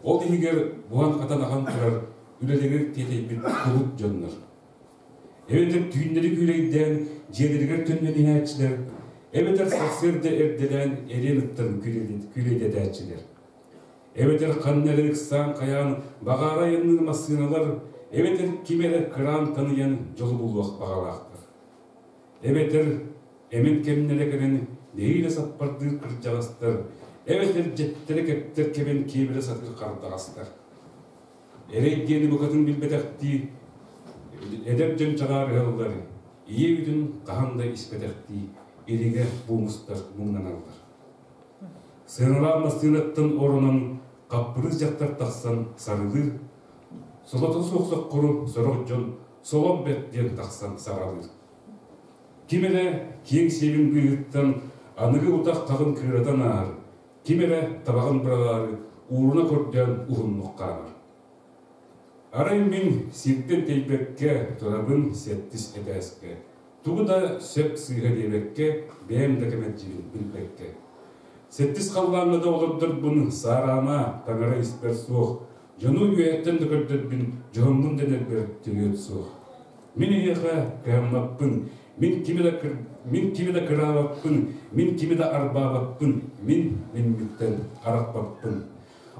Ол иһигэр буһан-хатан ахан турар үлэлэригэр тиэтэйбит кулут дьоннор. Эбэтэр түүннэри күүлэйдээн дьиэлэригэр төннөн иһээччилэр, эбэтэр сарсыарда эрдэлээн эриэн ыттан күүлэйдэтээччилэр. Эбэтэр ханна эрэ ыксаан хайаан баҕаара айанныыр массыыналар, эбэтэр ким эрэ кыраан таныйан дьолу булуох баҕалаахтар. Эбэтэр эмин кэмнэрэ кэлэн нэһиилэ саппардыыр кырдьаҕастар, эбэтэр дьэттэрэ кэптэр кэбэн киэбирэ сатыыр хардаҕастар. Эрэй диэни букатын билбэтэхтии, эдэр дьон чаҕаарыһаллар, ийэ үүтүн хаһан да испэтэхтии, илигэ буумустар муҥнаналлар. Сыаналаах массыынаттан оронон хаппырыыс дьахтар тахсан сарылыыр, солото суох соккуру сорох дьон солом бэрт диэн тахсан саҕалыыр. Ким эрэ киэҥ сиэбин быыһыттан аныгы утах хаҕын кыыратан ааһар, ким эрэ табаҕын быраҕаары ууруна көрдөөн уһуннук хаамар. Арай мин сиртэн тэйбэккэ турабын сэттис этээскэ. Тугу да сөп сыыһа диэбэккэ, бэйэм да кэмэлдьибин билбэккэ. Сэттис халлааҥҥа да олордорбун саараама, таҥара испэр суох. Дьону үөһэттэн да көрдөрбүн, дьоһуммун дэнэрбэр төрүөт суох. Мин эйиэхэ кыһаммаппын, мин кими да, мин кими да кыраабаппын, мин кими да арбаабаппын, мин минмиттэн арахпаппын.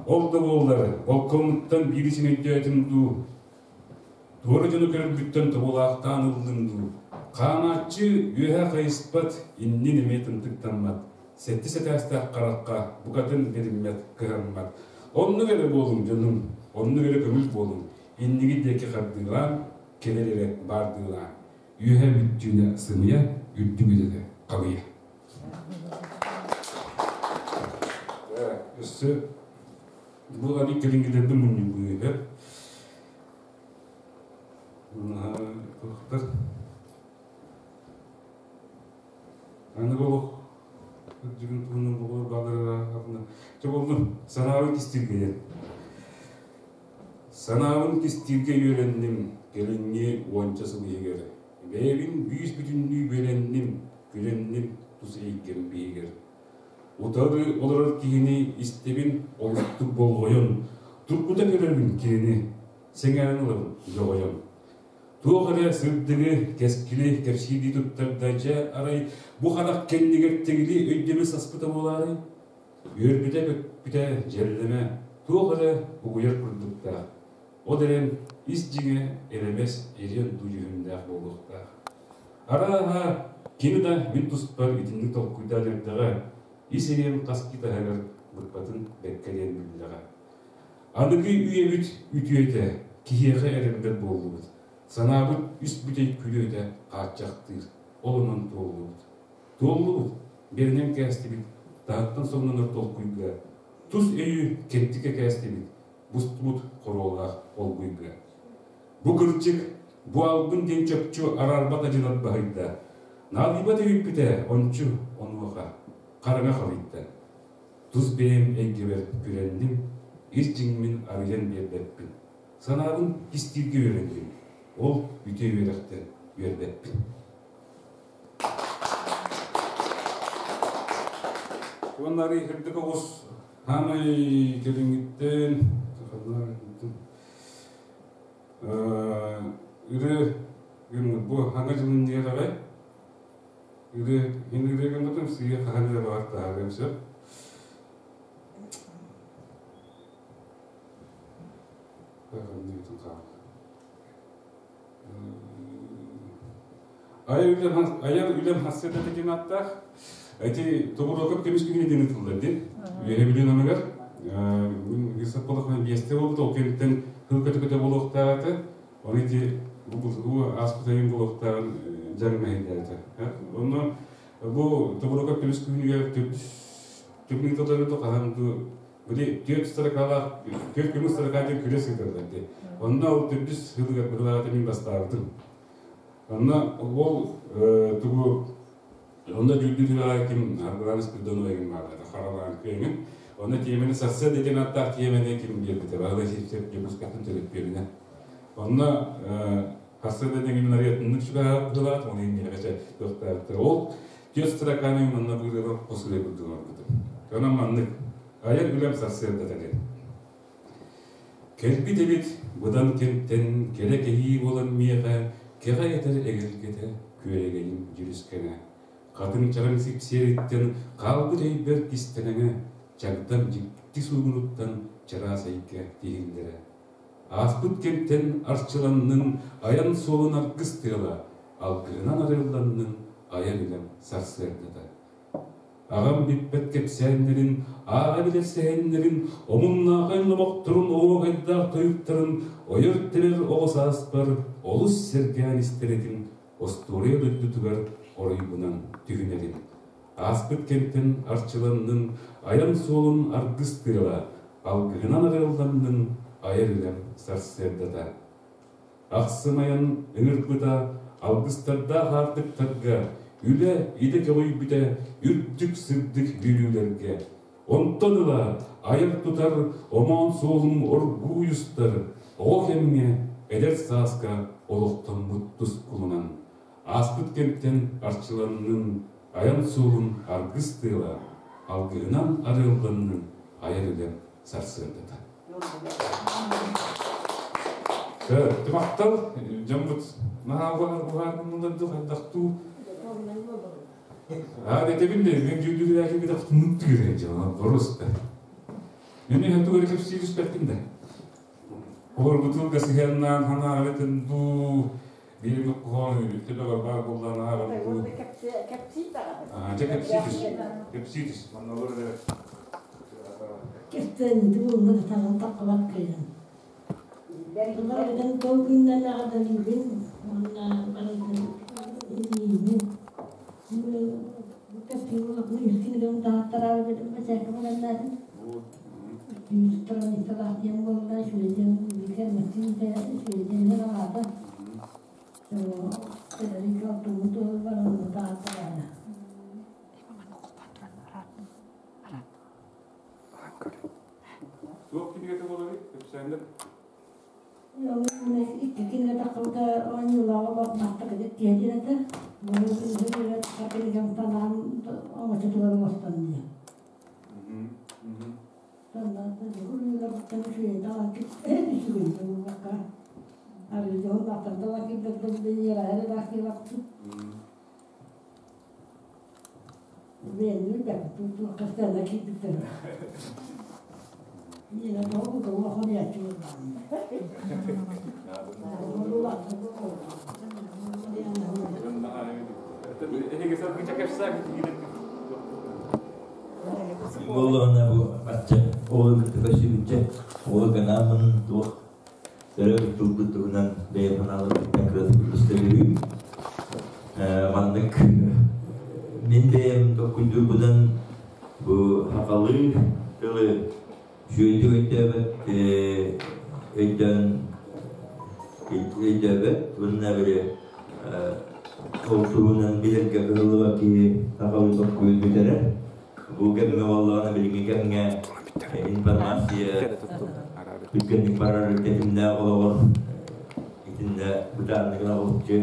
Ол да буоллар, болкоммуттан биирисин өйдөөтүм дуу, туора дьону көрөрбүттэн тобулаахтаан ыллым дуу, хаамааччы үөһэ хайыспат, иннин эмиэ тымтыктаммат, сэттис этээстээх харахха букатын бэриммэт, кыһаммат. Оннук эрэ буолуҥ, дьонум, оннук эрэ көҥүл буолуҥ, иннигит диэки хардыылаан, кэлэр эрэ баардыылаан, үөһэ бүттүүнэ сымыйа, үрдүк үлэтэ халыйа. Өссө бу ани кэлиҥҥилэрбин мунньубуйдар. Аны олох кырдьыгын туһунан буолар баалара Чэ боллун, санаабын кистииргэ диэн. Санаабын кистииргэ үөрэнним, кэлиҥҥи уонча сыл иһигэр. Бэйэбин бүүс-бүтүннүү бүөлэнним, күлэнним тус эйгэм биһигэр. Утары олорор киһини истэбин олуктук болҕойон, тургута көрөбүн кинини, сэҥээрэн ылабын дьоҕойон. Туох эрэ сырдыгы, кэскили кэпсиирдии туттарда, дьэ, арай бу харах кэннигэр тэгили өйдөбүл саспыта буолаарай? Үөрбүтэ-көппүтэ дьэллэмэ, туох эрэ угуйар курдуктаах. Ол эрэн ис дьиҥэ элэмэс эриэн дуу дьүһүннээх буолуохтаах. Арааһа, кими да мин туспар итинник толкуйдаан эрдэҕэ, ис эриэн хас китаһыгар быкпатын бэккэ диэн биллэҕэ. Аныгы үйэбит үтүөтэ, киһиэхэ эрэммэт буоллубут. Санаабыт үс бүтэй күрүөтэ хааччахтыыр, ол онон туоллубут. Туоллубут, бэринэн кээстибит. Таһыттан соҥнонор толкуйга, Тус өйү кэнтикэ кээстибит, Бустубут хоруолаах олгуйга. Бу кырдьык, бу албын диэн чопчу араарбат адьынат баһыйда. Наадыйбат эбиппит ончу онуоха хараҥа халыйда. Тус бэйэм эйгэбэр күрэнним, ис дьиҥмин арыйан биэрбэппин. Санаабын кистииргэ үөрэнним, ол үтүө үөрэхтэн үөрбэппин. Уонна арый кырдык оҕус хаамай кэлиҥҥиттэн ыры бу хаҥа дьылын диэтэҕэй ыры мин ырыа гыммытым сыыйа хаһан эрэ баҕар таһаарыам сөп. Айар үлэм хассыата диэн ааттаах. Эти тобуруокап көмүс күһүнэ диэн ытыллар дин. Үөһэ Бүлүү намыгар. Мин Исапполохна биэстэ буолбут, ол кэнниттэн хыл көтө-көтө буолуохтаах этэ. Оны ити бу ааспыт айым буолуохтааҕын дьаҥ мэһэйдээбитэ. Онно бу тобуруокап көмүс күһүнүгэр түбүн тыллары хаһан Били түөрт строкалаах, түөрт көмүс строка диэн күрэс ыыталлар дии. Онно ол төрдүс сылыгар быһылаата мин бастаабытым. Онно ол тугу онно дьүүллүүр сүбэҕэ ким Аргылаан Спиридонова игин бааллар, Харалаан күөҥүн. Онно тиэмэни сарсыарда диэн ааттаах тиэмэни ким биэрбитэ, Баһылай Сивцев Дьокуускайтан төлөппүөнүнэ. Онно сарсыарда диэн арыйатыннык сүбэҕэ быһылаат, оны миэхэ туохтаабыттар. Ол түөрт строканы манна быырыгар хос ырыа курдук оҥорбутум. Онон маннык айар үлэм сарсыарда диэн. Кэлбит эбит быдан кэмтэн кэрэ кэһии буолан миэхэ кэҕэ этэр эгэлгэтэ күөрэгэйим дьүрүскэнэ. Хатыҥ чараҥ сипсиэриттэн хаалбыт өйбөр кистэлэҥэ чагдам дьикти суугунуттан чараас эйгэ тиһиллэрэ. Ааспыт кэмтэн арчыланнын айан суолун аргыс тыала, алгыһынан арыалланнын айар үлэм сарсыардата. Аҕам бүппэт кэпсээннэрин, ааҕа билэр сэһэннэрин, омуннаахай номохторун, оһуохайдаах тойуктарын ойор-тирэр оҕо сааспар олус сэргээн истэр этим, остуоруйа дойдутугар оройбунан түһүнэрим. Ааспыт кэмтэн арчыланнын, айан суолун аргыс тыала, алгыһынан арыалланнын айар үлэм сарсыардата. Ахсым айан ыҥырбыта, алгыстардаах аартыктарга, үлэ, идэ көҕүйбүтэ үрдүк сырдык бүлүүлэргэ. Онтон ыла айар-тутар омоон суолум оргууй устар, оҕо кэмҥэ, эдэр сааска олохтоммут тускулунан. Ааспыт кэмтэн арчыланнын, айан суолун аргыс тыала, алгыһынан арыалланнын айар үлэм сарсыардата. Тымахтал дьоммут наһаа уһааргыммылар хайдахтуу Аа этебин де мен дьүүллүүрээки битах тунук дьон просто. Мен эһэ тугары кэпсиир испэттим да. Олорбутун сыһыаннаан ханаабытын дуу биир хоһоон үттүбэ бар буллан ааҕар дуу. Аа дьэ кэпсии түс. Кэпсии түс. Манна олор Кэпсээнити булла да таҕын таххыбат кыйын. Булар бөтөн тыл күннэн аҕадалыыбын уонна барытын илиибин. Кэпсиир таһаттараа бэчээккэ баланнаатын. Страницалаах диэн буолла, шведен билген массыын шведен аҕаата. Федерико тумуту баран таһаттараана. Туох кинигэтэ буоларый? Кэпсээннэр. Икки кинигэ таххыбыта оонньуулааҕы баттакыты тиэтин этэ. Кинигем танаан оҥочотугар оҥостон дии. Буоллаҕына бу ачча оҕо кытта көрсүбүччэ оҕо гынааммын туох төрөөбүт тылбыт туһунан бэйэм санааларбыттан кыратык үллэстэбирим. Маннык мин бэйэм толкуйдуурбунан Бу сахалыы тылы сүөдүк өйдөөбөт өйдөөн өйдөөбөт уонна били ол туһунан билэргэ кыһаллыбат киһи сахалыы толкуйун бүтэрэр. Бу кэмҥэ буоллаҕына билиҥҥи кэмҥэ информация түргэнник барар тэтимнээх олоҕор итиннэ бытаанныгын олоччу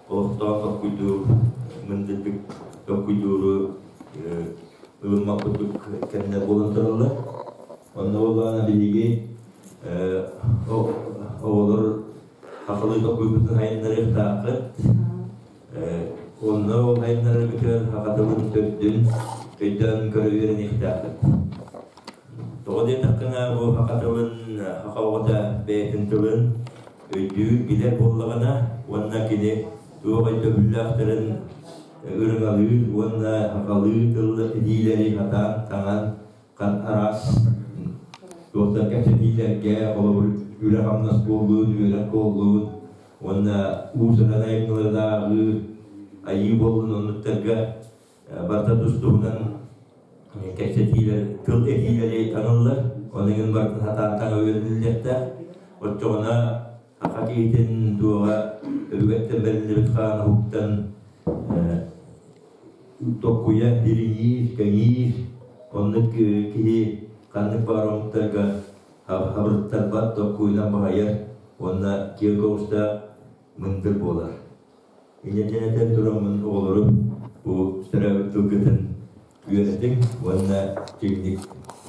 олохтоох толкуйдуур мындырдык толкуйдууру ылыммат курдук кэмнэр буолан тураллар. Онно буоллаҕына биһиги оҕолор сахалыы толкуйбутун сайыннарыахтааххыт. Онно ол сайыннараргытыгар саха тылын төрдүн өйдөөн көрө үөрэниэхтээххит. Тоҕо диэтэххинэ, бу саха тылын, саха оҕото бэйэтин тылын өйдүүр, билэр буоллаҕына уонна кини туох өйдөбүллээхтэрин ырыҥалыыр уонна сахалыы тыл этиилэри сатаан таҥан араас туохтан кэпсэтиилэргэ, холобур, үлэ-хамнас буоллун, үөрэх буоллун уонна уус-уран айымньыларынааҕы айыы буоллун оннуктарга барыта тус-туһунан кэпсэтиилэр, тыл этиилэри таҥыллар, ону иҥин барытын сатаан таҥа үөрэниллиэхтээх. Оччоҕуна саха киһитин туоҕа өбүгэттэн бэриллибит хаан уһуктан токкуйа дириҥиир, кэҥиир, оннук киһи ханнык баар омуктарга хабырыттарбат токкуйунан баһыйар уонна киэҥ көҕүстээх мындыр буолар. Инньэтин этэн тураммын оҕолору бу төрөөбүт тылгытын үөрэтиҥ уонна чиҥник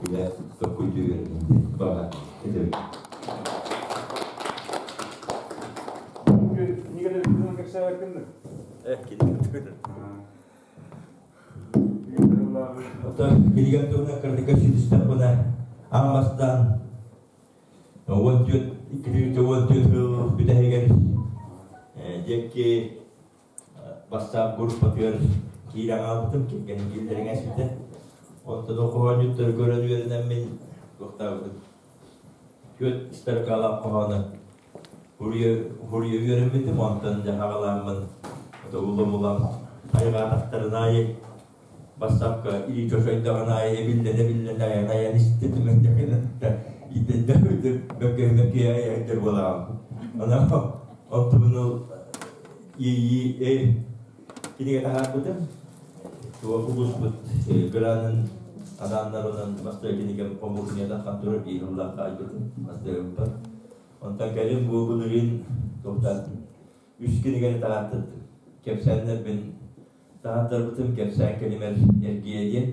үлэ толкуйдуу үөрэниҥ диэн баҕа этэбин. Оттон кинигэм туһунан кырдьыга ситистэхпинэ, аан бастаан 14 214 сыл бүтэһигэр диэки бассаап группатыгар киирэн хаалбытым, кэргэним киллэрэн эспитэ. Онтон ол хоһоонньуттары көрөн үөрэнэммин туохтаабытым. Түөрт строкалаах хоһоону хуруйа үөрэммитим, онтон дьэ хаҕалааммын улам-улам хайҕаатахтарын аайы бассаапка илии чочойдоҕун аайы эбиллэн-эбиллэн айан-айан иститим бөккөһүмэккэ буолаҕым. Онон онтубун ол иэйии кинигэ таһаарбытым. Туох улууспут гранын анааннарынан бастакы кинигэм хомуурунньута хантурар биир сыллаахха айбытым бастакыбыппар. Онтон кэлин бу былырыын туохтан үс кинигэни таһаартардым. Кэпсээннэрбин таһаартарбытым кэпсээн кэлимэр эргийэ диэн.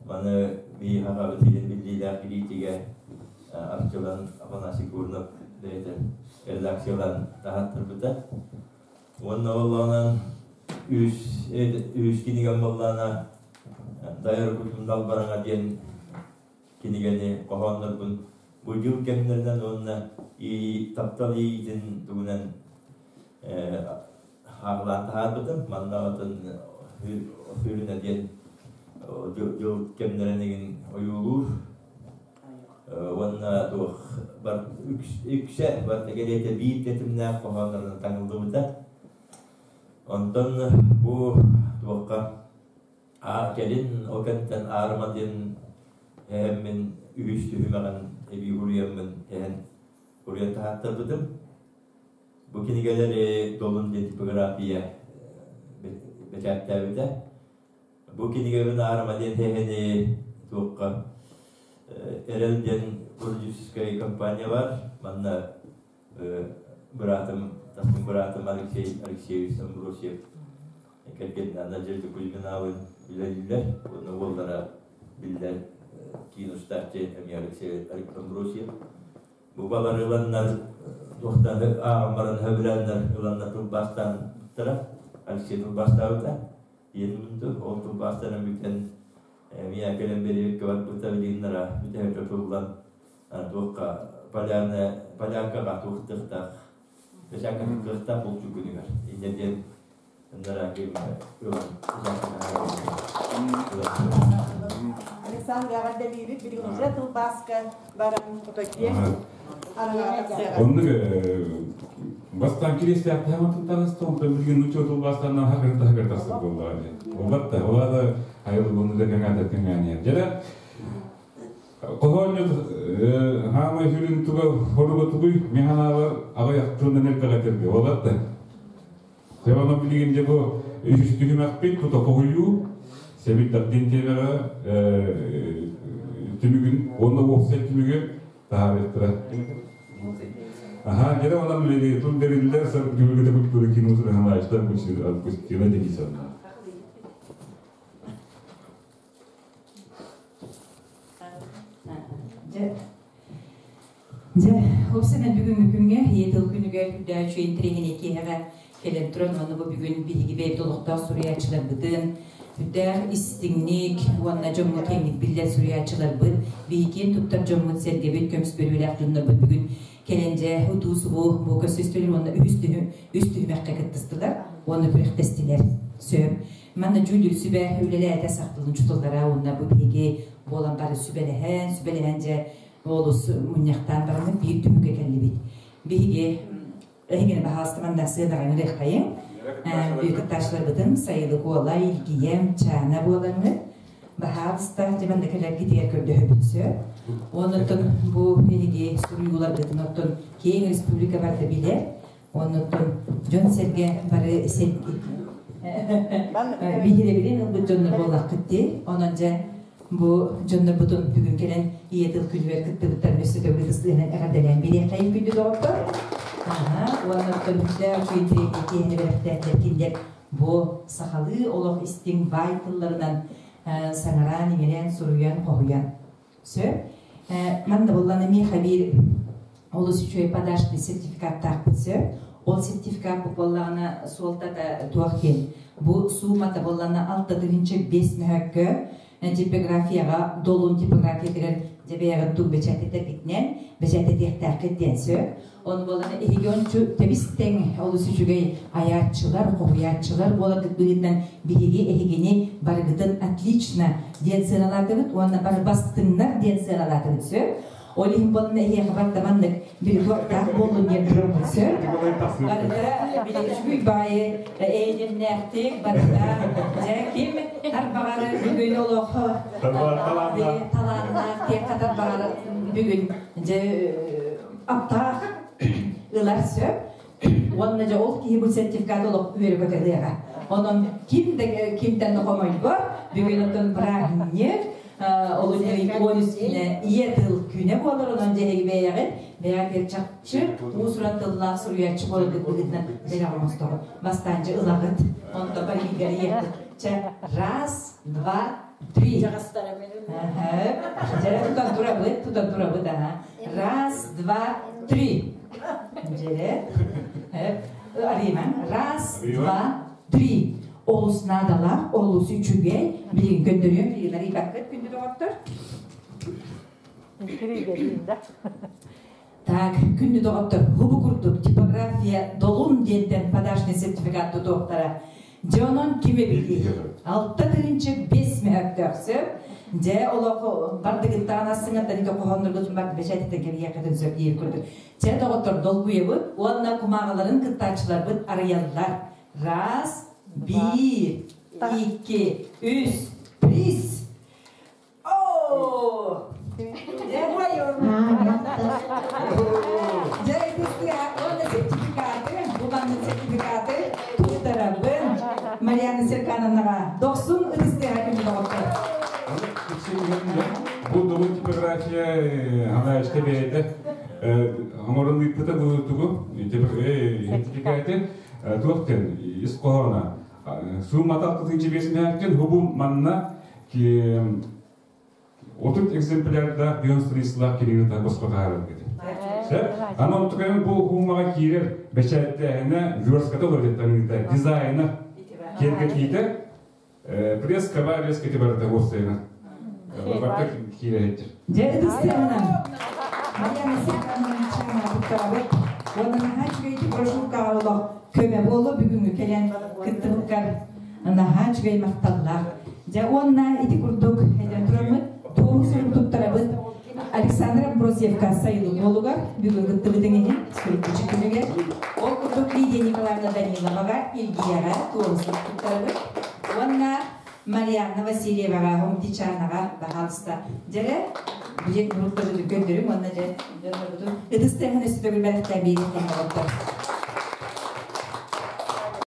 Маны биһи хахабыт илин биллиилээх кириитигэ Арчылан Афанасий Курнов бэйэтэ редакциялаан таһааттарбыта. Уонна оллоонон үс, үс кинигэм буоллаана Дайар кутум далбараҥа диэн кинигэни хоһооннорбун бу дьыл кэмнэринэн уонна таптал иэйиитин тугунан хаалаан таһаарбытым. Манна атын Хүрүнэ диэн дьыл кэмнэрин игин ойуулуур уонна туох бар үксэ барыта кэриэтэ биир тэтимнээх хоһооннорунан таҥыллыбыта. Онтон бу туохха кэлин ол кэнниттэн Аарыма диэн эһэммин үһүс түһүмэҕин эбии уруйаммын эһэн уруйан таһааттарбытым. Бу кинигэлэри Долун диэн типография бэчээттээбитэ. Бу кинигэбин Аарыма диэн эһэни туохха Эрэл диэн продюсерскай компания бар. Манна быраатым, тастыҥ быраатым Алексей Алексеевич Амбросьев кэргэнинэ Надежда Кузьминаабын үлэлииллэр. Уонна уоллара биллэр киин устааччы эмиэ Алексей Амбросьев. Бу балар ыланнар туохтан ааҕан баран сөбүлээннэр ыланнар тылбаастаабыттара. Алексей тылбаастаабыта. Ийэн мунду ол тылбаастарын бүтэн эмиэ кэлэн бэриэккэ барбыта билигиннара бүтэһик тутуллан туохха полярная поляркаҕа туохтыахтаах бэчээккэ кыахтаах булчу күнүгэр инньэ диэн Александр эҕэрдэлиибит билигин уже тылбааска баран отойдиэн Оннук. Бастаан кириэстээх таһыматын таҕыста, онтон билигин нуучча тылбаастарынан хакырын таһыгар тахсар буоллаҕа дии. Буолбат да, ол аата айылгыны да кэҥээтэ кэҥээн иһэр. Дьэ хоһоонньут хаамай сүрүн туга хоруга тугуй, мин санаабар аҕыйах тылынан элбэх этэргэ буолбат да. Дьэ онон билигин дьэ бу үһүс түһүмэхпит тута хоһуйуу, Сэбирдэх диэн тиэмэҕэ түмүгүн уонна уопсай түмүгү таһаарыахтара. Аха, дьэ онон тыл бэриллэр Саргы культуры кино Ханаевтар Августина Денисовна. Дьэ, уопсайынан бүгүҥҥү күҥҥэ Ийэ тыл күнүгэр үрдээх үчүгэй интэриэһинэй киэһэҕэ кэлэн туран уонна бу бүгүн биһиги бэйэбит олохтоох суруйааччыларбытын, үрдээх истиҥник уонна дьоҥҥо киэҥник биллэр суруйааччыларбыт, биһиги киэн туттар дьоммут, сэргэбит, көмүс бөрүөлээх дьоннорбут бүгүн кэлэн дьэ утуу-субуу бу көрсүстүлэр уонна үһүс үс түһүмэххэ кыттыстылар уонна күрэхтэстилэр. Сөп. Манна дьүүллүүр сүбэ үлэлээтэ сахтылын чутуллара уонна бу биһиги буолан бары сүбэлэһэн, сүбэлэһэн дьэ олус мунньахтаан бараммыт биир түмүккэ кэллибит. Биһиги эһигини баһаалыста манна сыанаҕа ыҥырыаххайыҥ. Кыттааччыларбытын Сайылык Уола, Илгийэм, Чаана буолаҥҥыт. Баһаалыста дьэ манна кэлэргитигэр көрдөһөбүт сөп. Оннуттан бу биһиги суруйууларбытын оттон киэҥ республика барыта билэр. Оннуттан дьон-сэргэ бары биһирэбилин ылбыт дьоннор буоллаххыт дии. Онон дьэ бу дьоннорбутун бүгүн кэлэн Ийэ тыл күнүгэр кыттыбыттарын өссө төгүл ытыстыынан эҕэрдэлээн биэриэххэйин күндү доҕоттор. Аха, уонна оттон үрдээх үчүгэй тириэньэр киэһэни бэлэхтээтилэр кинилэр бу сахалыы олох истиҥ баай тылларынан саҥараан, иҥэрэн, суруйан, хоһуйан. Сөп. Манна буллан эмиэ хабир олус үчүгэй подарочный сертификаттаахпыт сөп. Ол сертификат бу буоллаҕына суолтата туох диэн. Бу суумата буоллаҕына 6 5 мөһөккө типографияҕа долун типографиятыгар дьэбэйэҕит туг бэчээттэтэргитинэн бэчээттэтиэхтээххит диэн сөп. Ону буоллаҕына эһиги ончу тэбис-тэҥ олус үчүгэй айааччылар, хоһуйааччылар буоларгыт быһыытынан биһиги эһигини барыгытын отлично диэн сыаналаатыбыт уонна бары бастыҥнар диэн сыаналаатыбыт сөп. Ол иһин буоллаҕына эһиэхэ барда маннык биритуоктаах буоллун диэн тураммыт сөп. Барыта били үчүгэй баайы эйэдэмнээхтик барыта дьэ ким тарбаҕары бүгүн олох талааннаах тиэххэ тарбаҕары бүгүн дьэ аптаах ылар сөп. Уонна дьэ ол киһи бу сертификат олох үөрэ көтөлүөҕэ. Онон ким да кимтэн да хомойбот, бүгүн оттон бырааһынньык, олунньу 13 күнэ ийэ тыл күнэ буолар, онон дьэһиги бэйэҕит бэйэҕит чахчы уус-уран тыллаах суруйааччы буоларгыт быһыытынан бэлэх оҥостоҕут. Бастаан дьэ ылаҕыт, онтон барыгар ийэххит. Чэ, раз, два, три. Дьэ, тутан турабыт, тутан турабыт, аха. Раз, два, три. Дьэ, арыймаҥ. Раз, два, три. Олус наадалаах, олус үчүгэй. Билигин көрдөрүөм, билигин арыйбаккыт күндү доҕоттор. Так, күндү доҕоттор, хубу курдук типография Долун диэнтэн подарочный сертификат тутуохтара. Дьэ онон ким эбитий? 6 5 мөһөктөөх сөп. Дьэ олох бардыгыттаан ассыҥаттан ити хоһоонноргутун бар бэчээттэн кэбиһиэххитин сөп диир курдук. Чэ доҕоттор долгуйабыт уонна кумааҕыларын кыттааччыларбыт арыйаллар. Раз, биир, икки, үс, приз! О! Дьэ, уонна сертификаты, бу маннык сертификаты туттарабын Марьяна Серкановнаҕа. Дохсун ытыстыаҕа күндү доҕоттор. Бу долун типография ханаачта бэйэтэ оҥорон ыыппыта бу тугу сертификаты туох диэн ис хоһооно суумата 6 5 мөһөөттөн хубу манна 30 экземплярдаах 90 страницалаах кинигэни босхо таһаараргыт. Аны онтукайын бу хуумаҕа киирэр бэчээттээһинэ, верстката олордеттаныыта, дизайна, киэргэтиитэ, пресс, каба, резкати барыта уопсайына. Барыта киирэһиттир. Дьэ, ытыстыаҕынан Марьяна Серкановна Чаана туттарабыт. Уонна наһаа үчүгэйдик брошюркаҕа олох көмө буолу бүгүҥҥү кэлэн кыттыбыккар наһаа үчүгэй махталлаах. Дьэ, уонна ити курдук этэн тураммыт, туоһу сурук туттарабыт. Александр Амбросьевка сайылык уолугар бүгүн кыттыбытыҥ иһин сүрүккүчү күнүгэр. Ол курдук Лидия Николаевна Даниловаҕа Илгийэҕэ туорусук туттарабыт. Уонна Марианна Васильеваҕа, Хомтичанаҕа баһаалыста. Дьэрэ, билиэт буруктары көрдөрүҥ уонна дьэ дьоннорбутун ытыс тыаһын өссө төгүл бэлэхтээн биэриэххин оҕоттор.